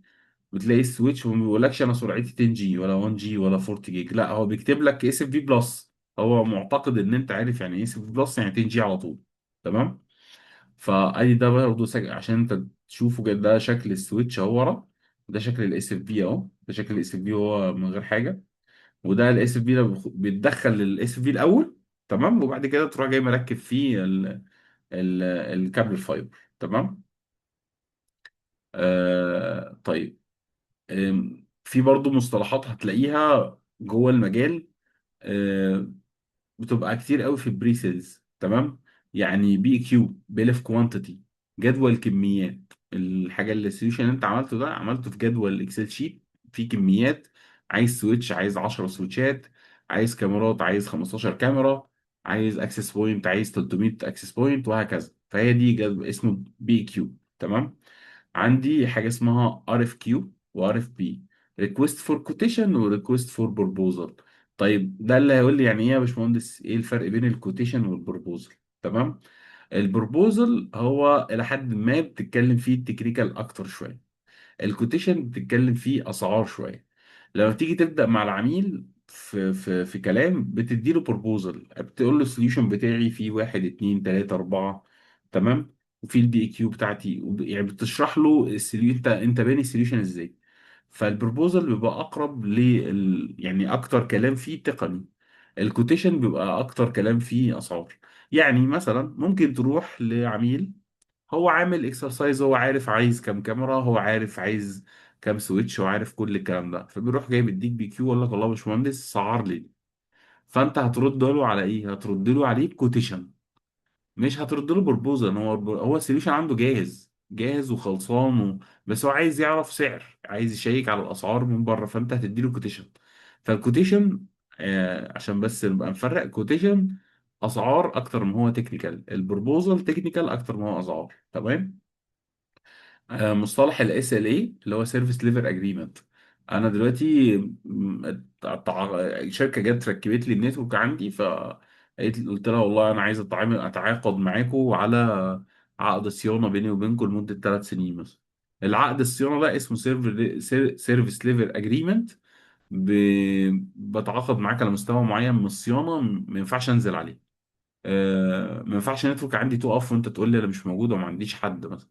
بتلاقي ال switch وما بيقولكش انا سرعتي 10 جي ولا 1 جي ولا 40 جيج، لا هو بيكتب لك SFP plus، هو معتقد ان انت عارف يعني ايه SFP plus، يعني 10 جي على طول، تمام. فادي ده برضه عشان انت تشوفه كده، ده شكل ال switch اهو ورا، ده شكل ال SFP اهو، ده شكل ال SFP هو من غير حاجة، وده ال SFP ده بيتدخل لل SFP الاول، تمام، وبعد كده تروح جاي مركب فيه الكابل ال fiber، تمام. طيب، في برضو مصطلحات هتلاقيها جوه المجال، بتبقى كتير قوي في ال pre-sales، تمام. يعني بي كيو، بيل اوف كوانتيتي، جدول كميات. الحاجة اللي ال solution اللي انت عملته ده عملته في جدول Excel sheet في كميات، عايز switch، عايز 10 سويتشات، عايز كاميرات، عايز 15 كاميرا، عايز access point، عايز 300 access point، وهكذا. فهي دي جدول اسمه BQ، تمام. عندي حاجة اسمها ار اف كيو وار اف بي، ريكوست فور كوتيشن وريكوست فور بروبوزال. طيب ده اللي هيقول لي يعني ايه يا باشمهندس، ايه الفرق بين ال quotation وال proposal، تمام. ال proposal هو الى حد ما بتتكلم فيه ال technical اكتر شوية، ال quotation بتتكلم فيه اسعار شوية. لما تيجي تبدا مع العميل في كلام، بتدي له proposal، بتقول له ال solution بتاعي فيه 1 2 3 4، تمام، وفي ال BAQ بتاعتي، يعني بتشرح له انت باني ال solution ازاي. فال proposal بيبقى اقرب لل، يعني اكتر كلام فيه تقني، ال quotation بيبقى اكتر كلام فيه اسعار. يعني مثلا ممكن تروح لعميل هو عامل exercise، هو عارف عايز كام كاميرا، هو عارف عايز كام switch، هو عارف كل الكلام ده، فبيروح جاي بيديك BQ يقول لك والله يا باشمهندس سعر لي. فانت هترد له على ايه؟ هترد له عليه quotation، مش هترد له proposal. هو ال solution عنده جاهز جاهز وخلصان بس هو عايز يعرف سعر، عايز يشيك على الاسعار من بره، فانت هتدي له quotation. فال quotation عشان بس نبقى نفرق، quotation اسعار اكتر ما هو تكنيكال، البروبوزال تكنيكال اكتر ما هو اسعار. تمام. مصطلح الاس ال SLA اللي هو service level agreement. انا دلوقتي شركة جت ركبت لي ال network عندي، ف قلت لها والله انا عايز اتعاقد معاكم على عقد صيانة بيني وبينكم لمدة 3 سنين مثلا. العقد الصيانة ده اسمه service level agreement. بتعاقد معاك على مستوى معين من الصيانه، ما ينفعش انزل عليه. ما ينفعش network عندي تقف وانت تقول لي انا مش موجود وما عنديش حد مثلا.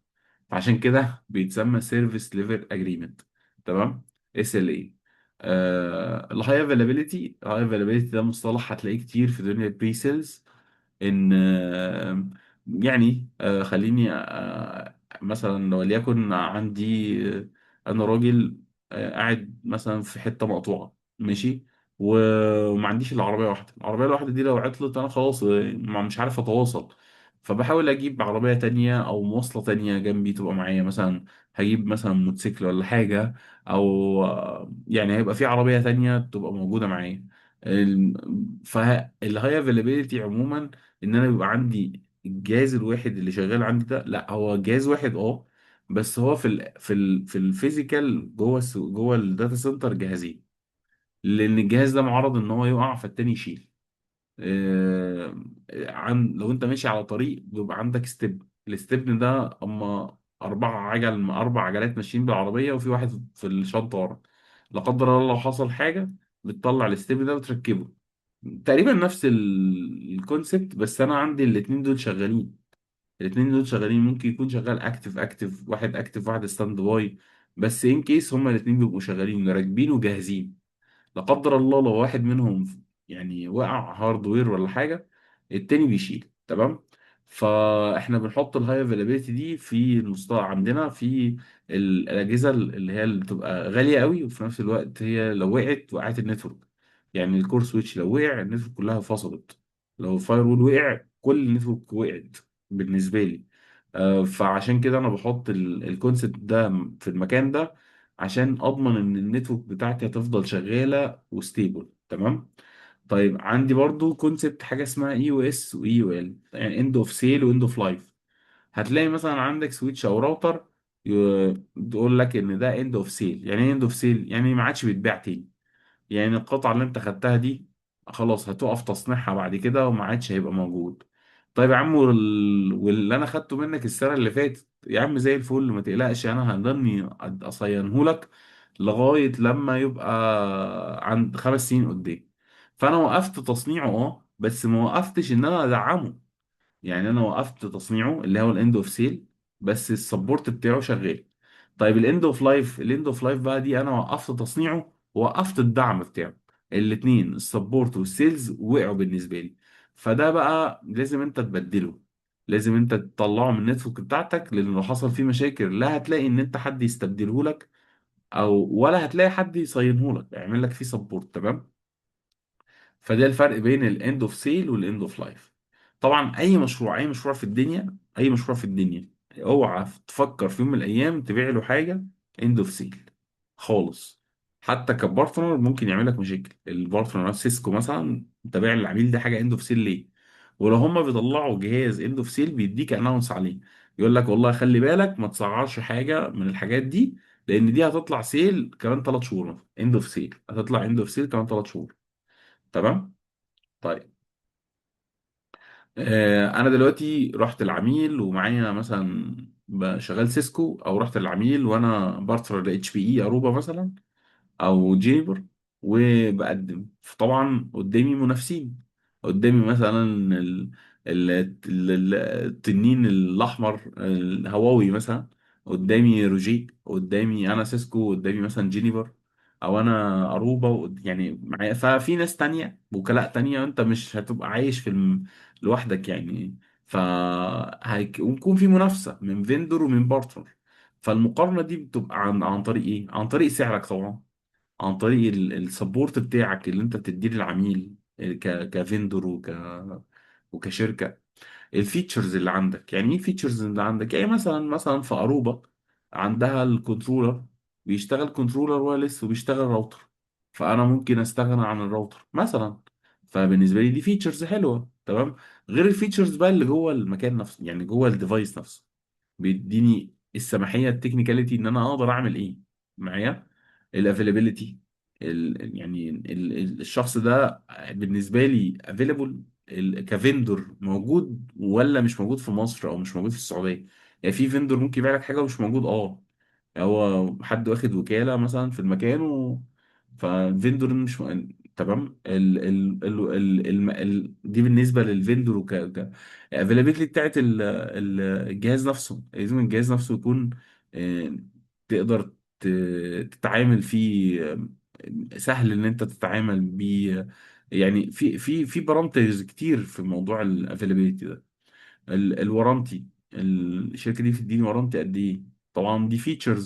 فعشان كده بيتسمى service level agreement. تمام. اس ال اي. الهاي افيلابيلتي، الهاي افيلابيلتي ده مصطلح هتلاقيه كتير في دنيا ال pre-sales. ان يعني خليني مثلا لو ليكن عندي، انا راجل قاعد مثلا في حتة مقطوعه، ماشي، وما عنديش الا عربية واحده. العربية الواحدة دي لو عطلت انا خلاص، مش عارف اتواصل. فبحاول اجيب عربية تانية او مواصلة تانية جنبي تبقى معايا مثلا. هجيب مثلا موتوسيكل ولا حاجه، او يعني هيبقى في عربية تانية تبقى موجودة معايا. فال high availability عموما ان انا بيبقى عندي الجهاز الواحد اللي شغال عندي ده، لا هو جهاز واحد اه، بس هو في ال physical جوه جوه ال data center جهازين، لان الجهاز ده معرض ان هو يقع فالتاني يشيل. آه، عن لو انت ماشي على طريق بيبقى عندك ستيب، الاستبن ده اما اربع عجل، اربع عجلات ماشيين بالعربية وفي واحد في الشنطة ورا، لا قدر الله لو حصل حاجة بتطلع الاستبن ده وتركبه. تقريبا نفس ال concept، بس انا عندي الاتنين دول شغالين. الاتنين دول شغالين، ممكن يكون شغال active، active واحد active واحد ستاند باي، بس in case هما الاتنين بيبقوا شغالين راكبين وجاهزين. لا قدر الله لو واحد منهم يعني وقع hardware ولا حاجه، التاني بيشيل. تمام. فاحنا بنحط ال high availability دي في المستوى عندنا في الاجهزة اللي هي اللي بتبقى غالية قوي، وفي نفس الوقت هي لو وقعت وقعت ال network. يعني ال core switch لو وقع ال network كلها فصلت، لو ال firewall وقع كل ال network وقعت بالنسبة لي. فعشان كده انا بحط ال concept ده في المكان ده، عشان اضمن ان ال network بتاعتي هتفضل شغالة و stable. تمام. طيب عندي برضو concept حاجة اسمها اي او اس واي او ال، يعني اند اوف سيل واند اوف لايف. هتلاقي مثلا عندك switch او راوتر تقول لك ان ده end of sale. يعني ايه end of sale؟ يعني ما عادش بيتباع تاني. يعني القطعة اللي انت خدتها دي خلاص هتقف تصنيعها بعد كده وما عادش هيبقى موجود. طيب يا عم، واللي انا خدته منك السنة اللي فاتت يا عم زي الفل، ما تقلقش انا هضني اصينهولك لغاية لما يبقى عند 5 سنين قدام. فانا وقفت تصنيعه اه، بس ما وقفتش ان انا ادعمه. يعني انا وقفت تصنيعه اللي هو الاند اوف سيل، بس ال support بتاعه شغال. طيب الاند اوف لايف، الاند اوف لايف بقى دي انا وقفت تصنيعه ووقفت الدعم بتاعه، الاثنين ال support وال sales وقعوا بالنسبة لي. فده بقى لازم انت تبدله، لازم انت تطلعه من ال network بتاعتك، لان لو حصل فيه مشاكل لا هتلاقي ان انت حد يستبدله لك، او ولا هتلاقي حد يصينه لك يعمل لك فيه support. تمام. فده الفرق بين الاند اوف سيل والاند اوف لايف. طبعا اي مشروع، اي مشروع في الدنيا، اي مشروع في الدنيا، اوعى تفكر في يوم من الايام تبيع له حاجة end of sale خالص. حتى ك partner ممكن يعمل لك مشاكل ال partner سيسكو مثلا، انت بايع للعميل ده حاجة end of sale ليه؟ ولو هما بيطلعوا جهاز end of sale بيديك announce عليه، يقول لك والله خلي بالك ما تسعرش حاجة من الحاجات دي، لان دي هتطلع sale كمان 3 شهور، end of sale هتطلع end of sale كمان 3 شهور. تمام. طيب انا دلوقتي رحت العميل ومعايا مثلا شغال سيسكو، او رحت العميل وانا partner ل HPE اروبا مثلا او جيبر، وبقدم، فطبعا قدامي منافسين. قدامي مثلا ال... ال... التنين الاحمر الهواوي مثلا، قدامي روجي، قدامي انا سيسكو، قدامي مثلا جينيبر، او انا اروبا، يعني معايا. ففي ناس تانية، وكلاء تانية، انت مش هتبقى عايش في لوحدك يعني. فهيكون في منافسة من vendor ومن partner. فالمقارنة دي بتبقى عن طريق ايه؟ عن طريق سعرك طبعا، عن طريق ال support بتاعك اللي انت بتديه للعميل ك vendor وكشركه. ال features اللي عندك، يعني ايه features اللي عندك؟ يعني مثلا، مثلا في اروبا عندها ال controller، بيشتغل controller wireless وبيشتغل راوتر، فانا ممكن استغنى عن الراوتر مثلا. فبالنسبه لي دي features حلوه. تمام. غير ال features بقى اللي جوه المكان نفسه، يعني جوه ال device نفسه، بيديني السماحيه ال technicality ان انا اقدر اعمل ايه معايا. ال availability، يعني الشخص ده بالنسبة لي available ك vendor، موجود ولا مش موجود في مصر او مش موجود في السعوديه. يعني في vendor ممكن يبيع لك حاجة ومش موجود، اه، هو حد واخد وكالة مثلا في المكان فال vendor مش تمام. ال ال ال ال ال ال دي بالنسبة لل vendor availability بتاعت الجهاز نفسه. لازم الجهاز نفسه يكون آه، تقدر تتعامل فيه، سهل ان انت تتعامل بيه. يعني في parameters كتير في موضوع ال availability ده. ال warranty، الشركة دي بتديني warranty قد ايه؟ طبعا دي features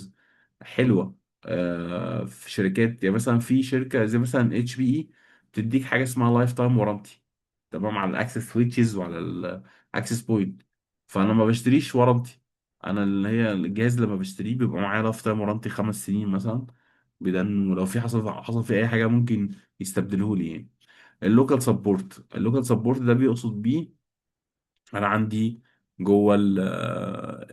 حلوه. في شركات، يعني مثلا في شركة زي مثلا اتش بي اي، بتديك حاجة اسمها لايف تايم ورانتي، تمام، على ال access switches وعلى الاكسس بوينت. فانا ما بشتريش warranty، انا اللي هي الجهاز لما بشتريه بيبقى معايا lifetime warranty 5 سنين مثلا، بدل لو في حصل في اي حاجة ممكن يستبدله لي يعني. اللوكال سبورت، اللوكال سبورت ده بيقصد بيه انا عندي جوه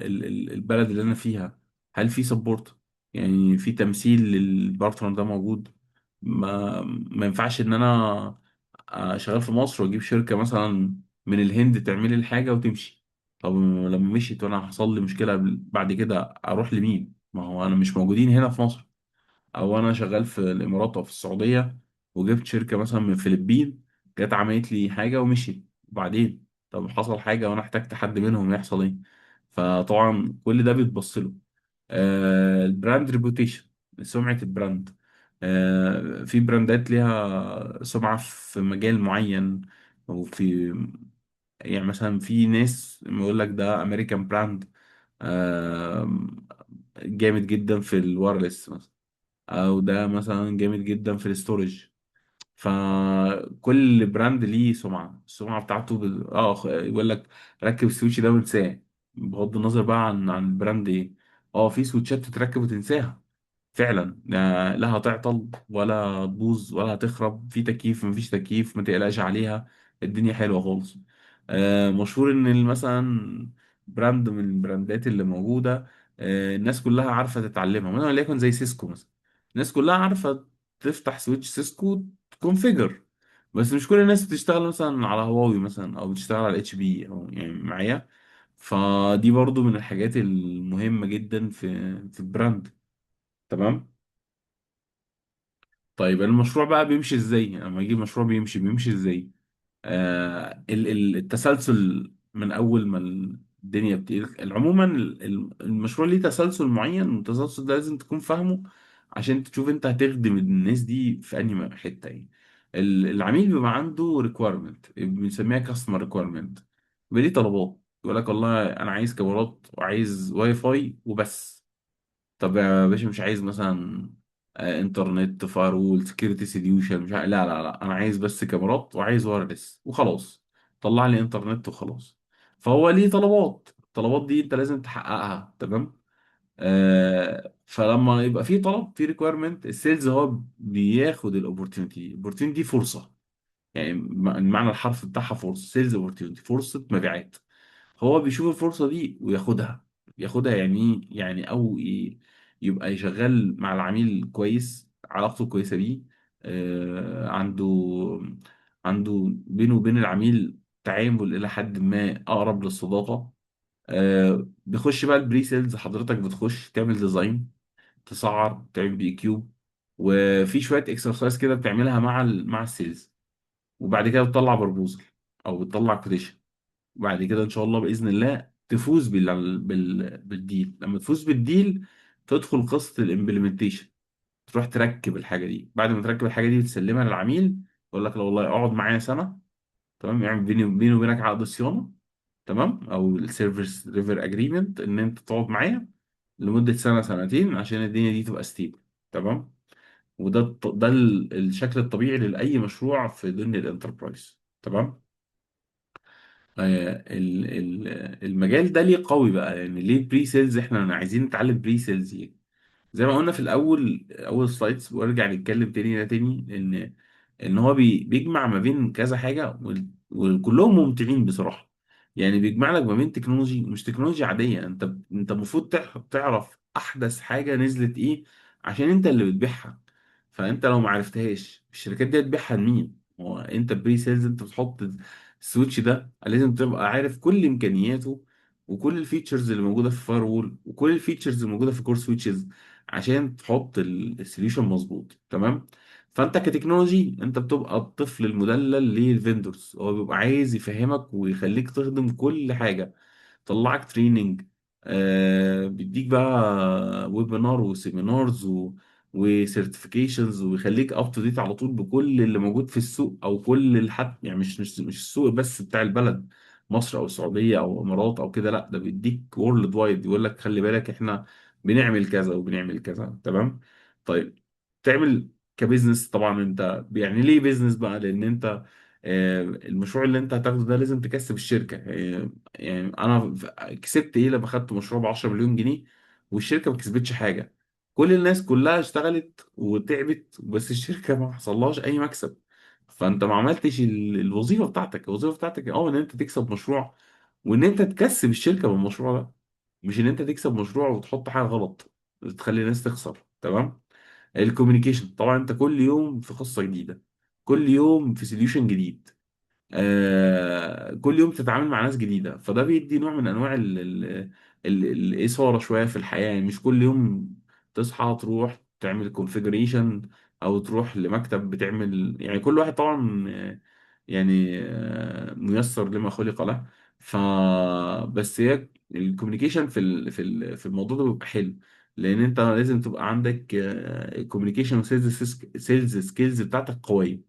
البلد اللي انا فيها هل في support، يعني في تمثيل لل partner ده موجود. ما ينفعش ان انا شغال في مصر واجيب شركة مثلا من الهند تعمل لي الحاجة وتمشي. طب لما مشيت وانا حصل لي مشكلة بعد كده اروح لمين؟ ما هو انا مش موجودين هنا في مصر. او انا شغال في الامارات او في السعوديه، وجبت شركة مثلا من الفلبين، جت عملت لي حاجة ومشيت، وبعدين طب حصل حاجة وانا احتجت حد منهم، يحصل ايه؟ فطبعا كل ده بيتبص له. البراند ريبوتيشن، سمعه ال brand. في brandات ليها سمعه في مجال معين، وفي يعني مثلا في ناس يقول لك ده American brand، آه جامد جدا في ال wireless مثلا، او ده مثلا جامد جدا في ال storage. فكل brand ليه سمعة، السمعة بتاعته يقول لك ركب ال switch ده وانساه، بغض النظر بقى عن ال brand ايه. اه، في switchات تتركب وتنساها فعلا، لا هتعطل ولا تبوظ ولا هتخرب، في تكييف مفيش تكييف ما تقلقش عليها، الدنيا حلوة خالص. مشهور ان مثلا brand من ال brandات اللي موجودة، الناس كلها عارفة تتعلمها، مثلا وليكن زي سيسكو مثلا، الناس كلها عارفة تفتح switch سيسكو، ت configure، بس مش كل الناس بتشتغل مثلا على هواوي مثلا، او بتشتغل على اتش بي، او يعني معايا. فدي برضو من الحاجات المهمة جدا في ال brand. تمام. طيب المشروع بقى بيمشي ازاي؟ يعني لما اجيب مشروع بيمشي ازاي؟ التسلسل من اول ما الدنيا عموما المشروع ليه تسلسل معين، والتسلسل ده لازم تكون فاهمه عشان تشوف انت هتخدم الناس دي في انهي حتة يعني. العميل بيبقى عنده requirement، بنسميها customer requirement، بيبقى ليه طلبات، يقول لك والله انا عايز كاميرات وعايز واي فاي وبس. طب يا باشا مش عايز مثلا انترنت، firewall، security solution، مش عايز، لا لا لا، انا عايز بس كاميرات وعايز wireless وخلاص، طلع لي انترنت وخلاص. فهو ليه طلبات، الطلبات دي انت لازم تحققها. تمام. فلما يبقى في طلب، في ريكويرمنت، السيلز هو بياخد الاوبورتيونيتي. الاوبورتيونيتي دي فرصه، يعني المعنى الحرفي بتاعها فرصه، sales opportunity، فرصة مبيعات. هو بيشوف الفرصة دي وياخدها. ياخدها يعني ايه؟ يعني او يبقى شغال مع العميل كويس، علاقته كويسة بيه، عنده بينه وبين العميل تعامل إلى حد ما أقرب للصداقة. بيخش بقى ال pre-sales، حضرتك بتخش تعمل design، تسعر، تعمل بي كيو، وفي شوية exercise كده بتعملها مع مع ال sales، وبعد كده بتطلع proposal او بتطلع quotation. وبعد كده ان شاء الله باذن الله تفوز بال deal. لما تفوز بال deal تدخل قصة ال implementation، تروح تركب الحاجة دي. بعد ما تركب الحاجة دي وتسلمها للعميل، يقول لك لا والله اقعد معايا سنه، تمام، يعمل بيني وبينك عقد صيانه، تمام، او ال service level agreement، ان انت تقعد معايا لمدة سنة سنتين عشان الدنيا دي تبقى stable. تمام. وده ده الشكل الطبيعي لاي مشروع في دنيا ال enterprise. تمام. المجال ده ليه قوي بقى؟ يعني ليه pre sales؟ احنا عايزين نتعلم pre sales يعني. زي ما قلنا في الاول، اول slides، وارجع نتكلم تاني ده تاني، ان هو بيجمع ما بين كذا حاجه، وكلهم ممتعين بصراحة. يعني بيجمع لك ما بين technology، مش technology عادية. انت المفروض تعرف احدث حاجة نزلت ايه، عشان انت اللي بتبيعها. فانت لو ما عرفتهاش الشركات دي هتبيعها لمين؟ هو انت بري سيلز، انت بتحط ال switch ده لازم تبقى عارف كل امكانياته، وكل ال features اللي موجودة في فاير وول، وكل ال features اللي موجودة في core switches، عشان تحط ال solution مظبوط. تمام. فانت ك technology انت بتبقى الطفل المدلل لل vendors، هو بيبقى عايز يفهمك ويخليك تخدم كل حاجه، طلعك training، بيديك بقى webinar و seminars و certifications، ويخليك up to date على طول بكل اللي موجود في السوق، او كل الحد يعني مش السوق بس بتاع البلد، مصر او السعودية او الامارات او كده، لا ده بيديك وورلد وايد، يقول لك خلي بالك احنا بنعمل كذا وبنعمل كذا. تمام. طيب، تعمل ك business طبعا انت يعني ليه business بقى؟ لان انت المشروع اللي انت هتاخده ده لازم تكسب الشركه. يعني انا كسبت ايه لما خدت مشروع ب 10 مليون جنيه والشركة ما كسبتش حاجه؟ كل الناس كلها اشتغلت وتعبت بس الشركة ما حصلهاش اي مكسب. فانت ما عملتش الوظيفة بتاعتك. الوظيفة بتاعتك اه ان انت تكسب مشروع، وان انت تكسب الشركة بالمشروع ده، مش ان انت تكسب مشروع وتحط حاجة غلط تخلي الناس تخسر. تمام. ال communication طبعا انت كل يوم في قصة جديده، كل يوم في solution جديد، كل يوم تتعامل مع ناس جديدة، فده بيدي نوع من أنواع ال ال ال الإثارة شوية في الحياة. يعني مش كل يوم تصحى تروح تعمل configuration، أو تروح لمكتب بتعمل، يعني كل واحد طبعا يعني ميسر لما خلق له. ف بس هي ال communication في الموضوع ده بيبقى حلو، لان انت لازم تبقى عندك communication و sales skills بتاعتك قويه،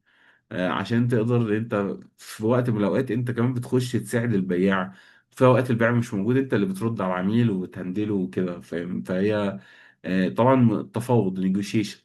عشان تقدر ان انت في وقت من الاوقات انت كمان بتخش تساعد البياع في وقت البيع مش موجود، انت اللي بترد على العميل وبتهندله وكده، فاهم؟ فهي طبعا التفاوض، نيجوشيشن،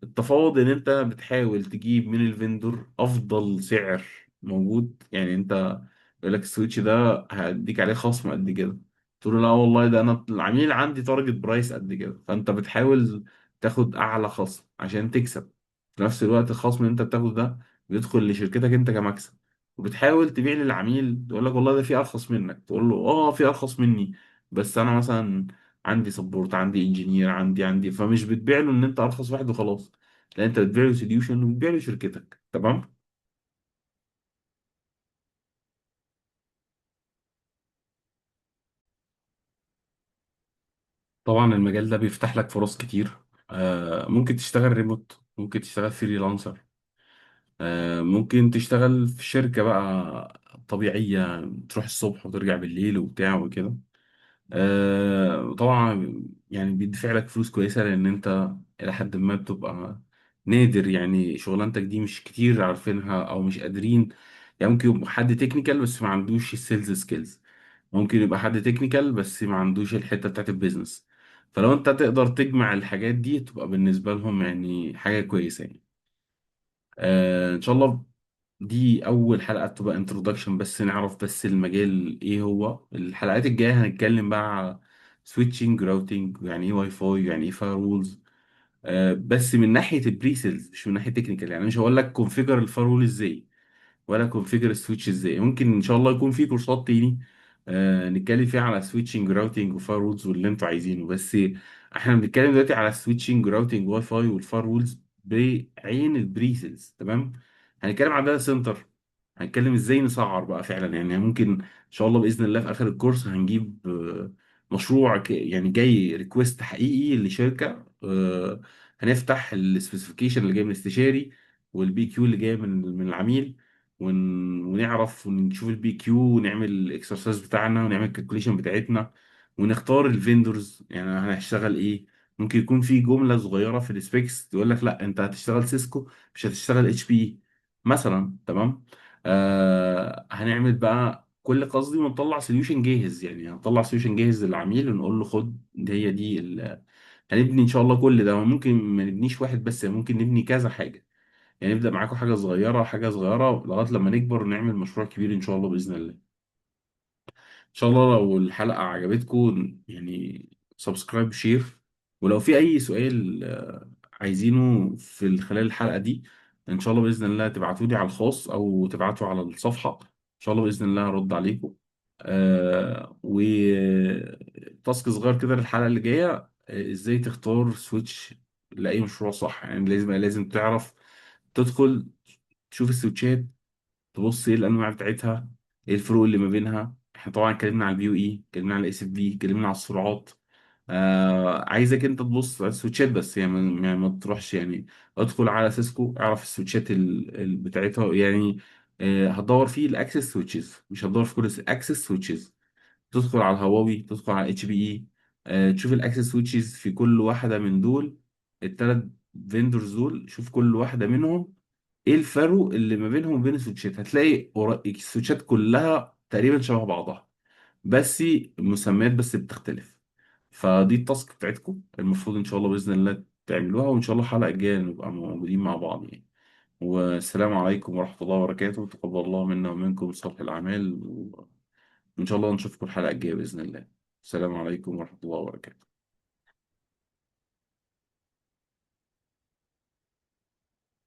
التفاوض ان انت بتحاول تجيب من ال vendor افضل سعر موجود. يعني انت يقول لك ال switch ده هديك عليه خصم قد كده، تقول له لا والله ده انا العميل عندي target price قد كده، فانت بتحاول تاخد اعلى خصم عشان تكسب. في نفس الوقت الخصم اللي انت بتاخده ده بيدخل لشركتك انت كمكسب. وبتحاول تبيع للعميل، تقول لك والله ده في ارخص منك، تقول له اه في ارخص مني، بس انا مثلا عندي support، عندي engineer، عندي، فمش بتبيع له ان انت ارخص واحد وخلاص، لا انت بتبيع له solution وبتبيع له شركتك. تمام. طبعا المجال ده بيفتح لك فرص كتير. ممكن تشتغل ريموت، ممكن تشتغل freelancer، ممكن تشتغل في شركة بقى طبيعية، تروح الصبح وترجع بالليل وبتاع وكده. طبعا يعني بيدفع لك فلوس كويسة، لأن أنت إلى حد ما بتبقى نادر، يعني شغلانتك دي مش كتير عارفينها أو مش قادرين. يعني ممكن يبقى حد technical بس ما عندوش السيلز سكيلز، ممكن يبقى حد technical بس ما عندوش الحتة بتاعت ال business. فلو أنت تقدر تجمع الحاجات دي تبقى بالنسبة لهم يعني حاجة كويسة يعني. إن شاء الله دي أول حلقة تبقى introduction بس، نعرف بس المجال إيه هو. الحلقات الجاية هنتكلم بقى على switching، routing، يعني إيه واي فاي، يعني إيه فاير وولز، بس من ناحية ال pre-sales مش من ناحية technical. يعني مش هقول لك configure ال firewall إزاي، ولا configure ال switch ازاي. ممكن ان شاء الله يكون في كورسات تاني نتكلم فيها على switching، routing، و firewalls واللي انتوا عايزينه، بس احنا بنتكلم دلوقتي على switching، routing، واي فاي، وال firewalls بعين ال pre-sales. تمام. هنتكلم على data center، هنتكلم ازاي نسعر بقى فعلا. يعني ممكن ان شاء الله باذن الله في اخر الكورس هنجيب مشروع يعني جاي request حقيقي لشركه، هنفتح ال specification اللي جاي من الاستشاري، وال BQ اللي جاي من العميل، ونعرف ونشوف ال BQ، ونعمل ال exercise بتاعنا، ونعمل ال calculation بتاعتنا، ونختار ال vendors يعني هنشتغل ايه. ممكن يكون في جملة صغيرة في ال specs تقول لك لا انت هتشتغل سيسكو مش هتشتغل HP مثلا. تمام. هنعمل بقى كل قصدي ونطلع solution جاهز، يعني هنطلع solution جاهز للعميل ونقول له خد دي، هي دي هنبني ان شاء الله كل ده. ممكن ما نبنيش واحد بس، ممكن نبني كذا حاجة. يعني نبدأ معاكم حاجة صغيرة حاجة صغيرة لغاية لما نكبر ونعمل مشروع كبير إن شاء الله بإذن الله. إن شاء الله لو الحلقة عجبتكم يعني subscribe، share، ولو في أي سؤال عايزينه في خلال الحلقة دي، إن شاء الله بإذن الله تبعتولي على الخاص أو تبعتوا على الصفحة، شاء الله باذن الله هرد عليكم. و task صغير كده للحلقة اللي جايه، ازاي تختار switch لاي مشروع صح. يعني لازم تعرف تدخل تشوف السويتشات، تبص ايه الانواع بتاعتها، ايه الفروق اللي ما بينها. احنا طبعا اتكلمنا على البي يو اي، اتكلمنا على الاس اف دي، اتكلمنا على السرعات. عايزك انت تبص على السويتشات بس، يعني ما تروحش يعني. ادخل على سيسكو، اعرف السويتشات بتاعتها يعني. هتدور فيه الاكسس سويتشز، مش هتدور في كل الاكسس سويتشز. تدخل على الهواوي، تدخل على اتش بي اي، تشوف ال access switches في كل واحدة من دول، الثلاث vendors دول. شوف كل واحدة منهم ايه الفرق اللي ما بينهم وبين السويتشات. هتلاقي السويتشات كلها تقريبا شبه بعضها، بس المسميات بس بتختلف. فدي ال task بتاعتكم المفروض ان شاء الله باذن الله تعملوها، وان شاء الله الحلقة الجاية نبقى موجودين مع بعض يعني. والسلام عليكم ورحمة الله وبركاته، تقبل الله منا ومنكم صالح الاعمال، وان شاء الله نشوفكم الحلقة الجاية باذن الله. السلام عليكم ورحمة الله وبركاته.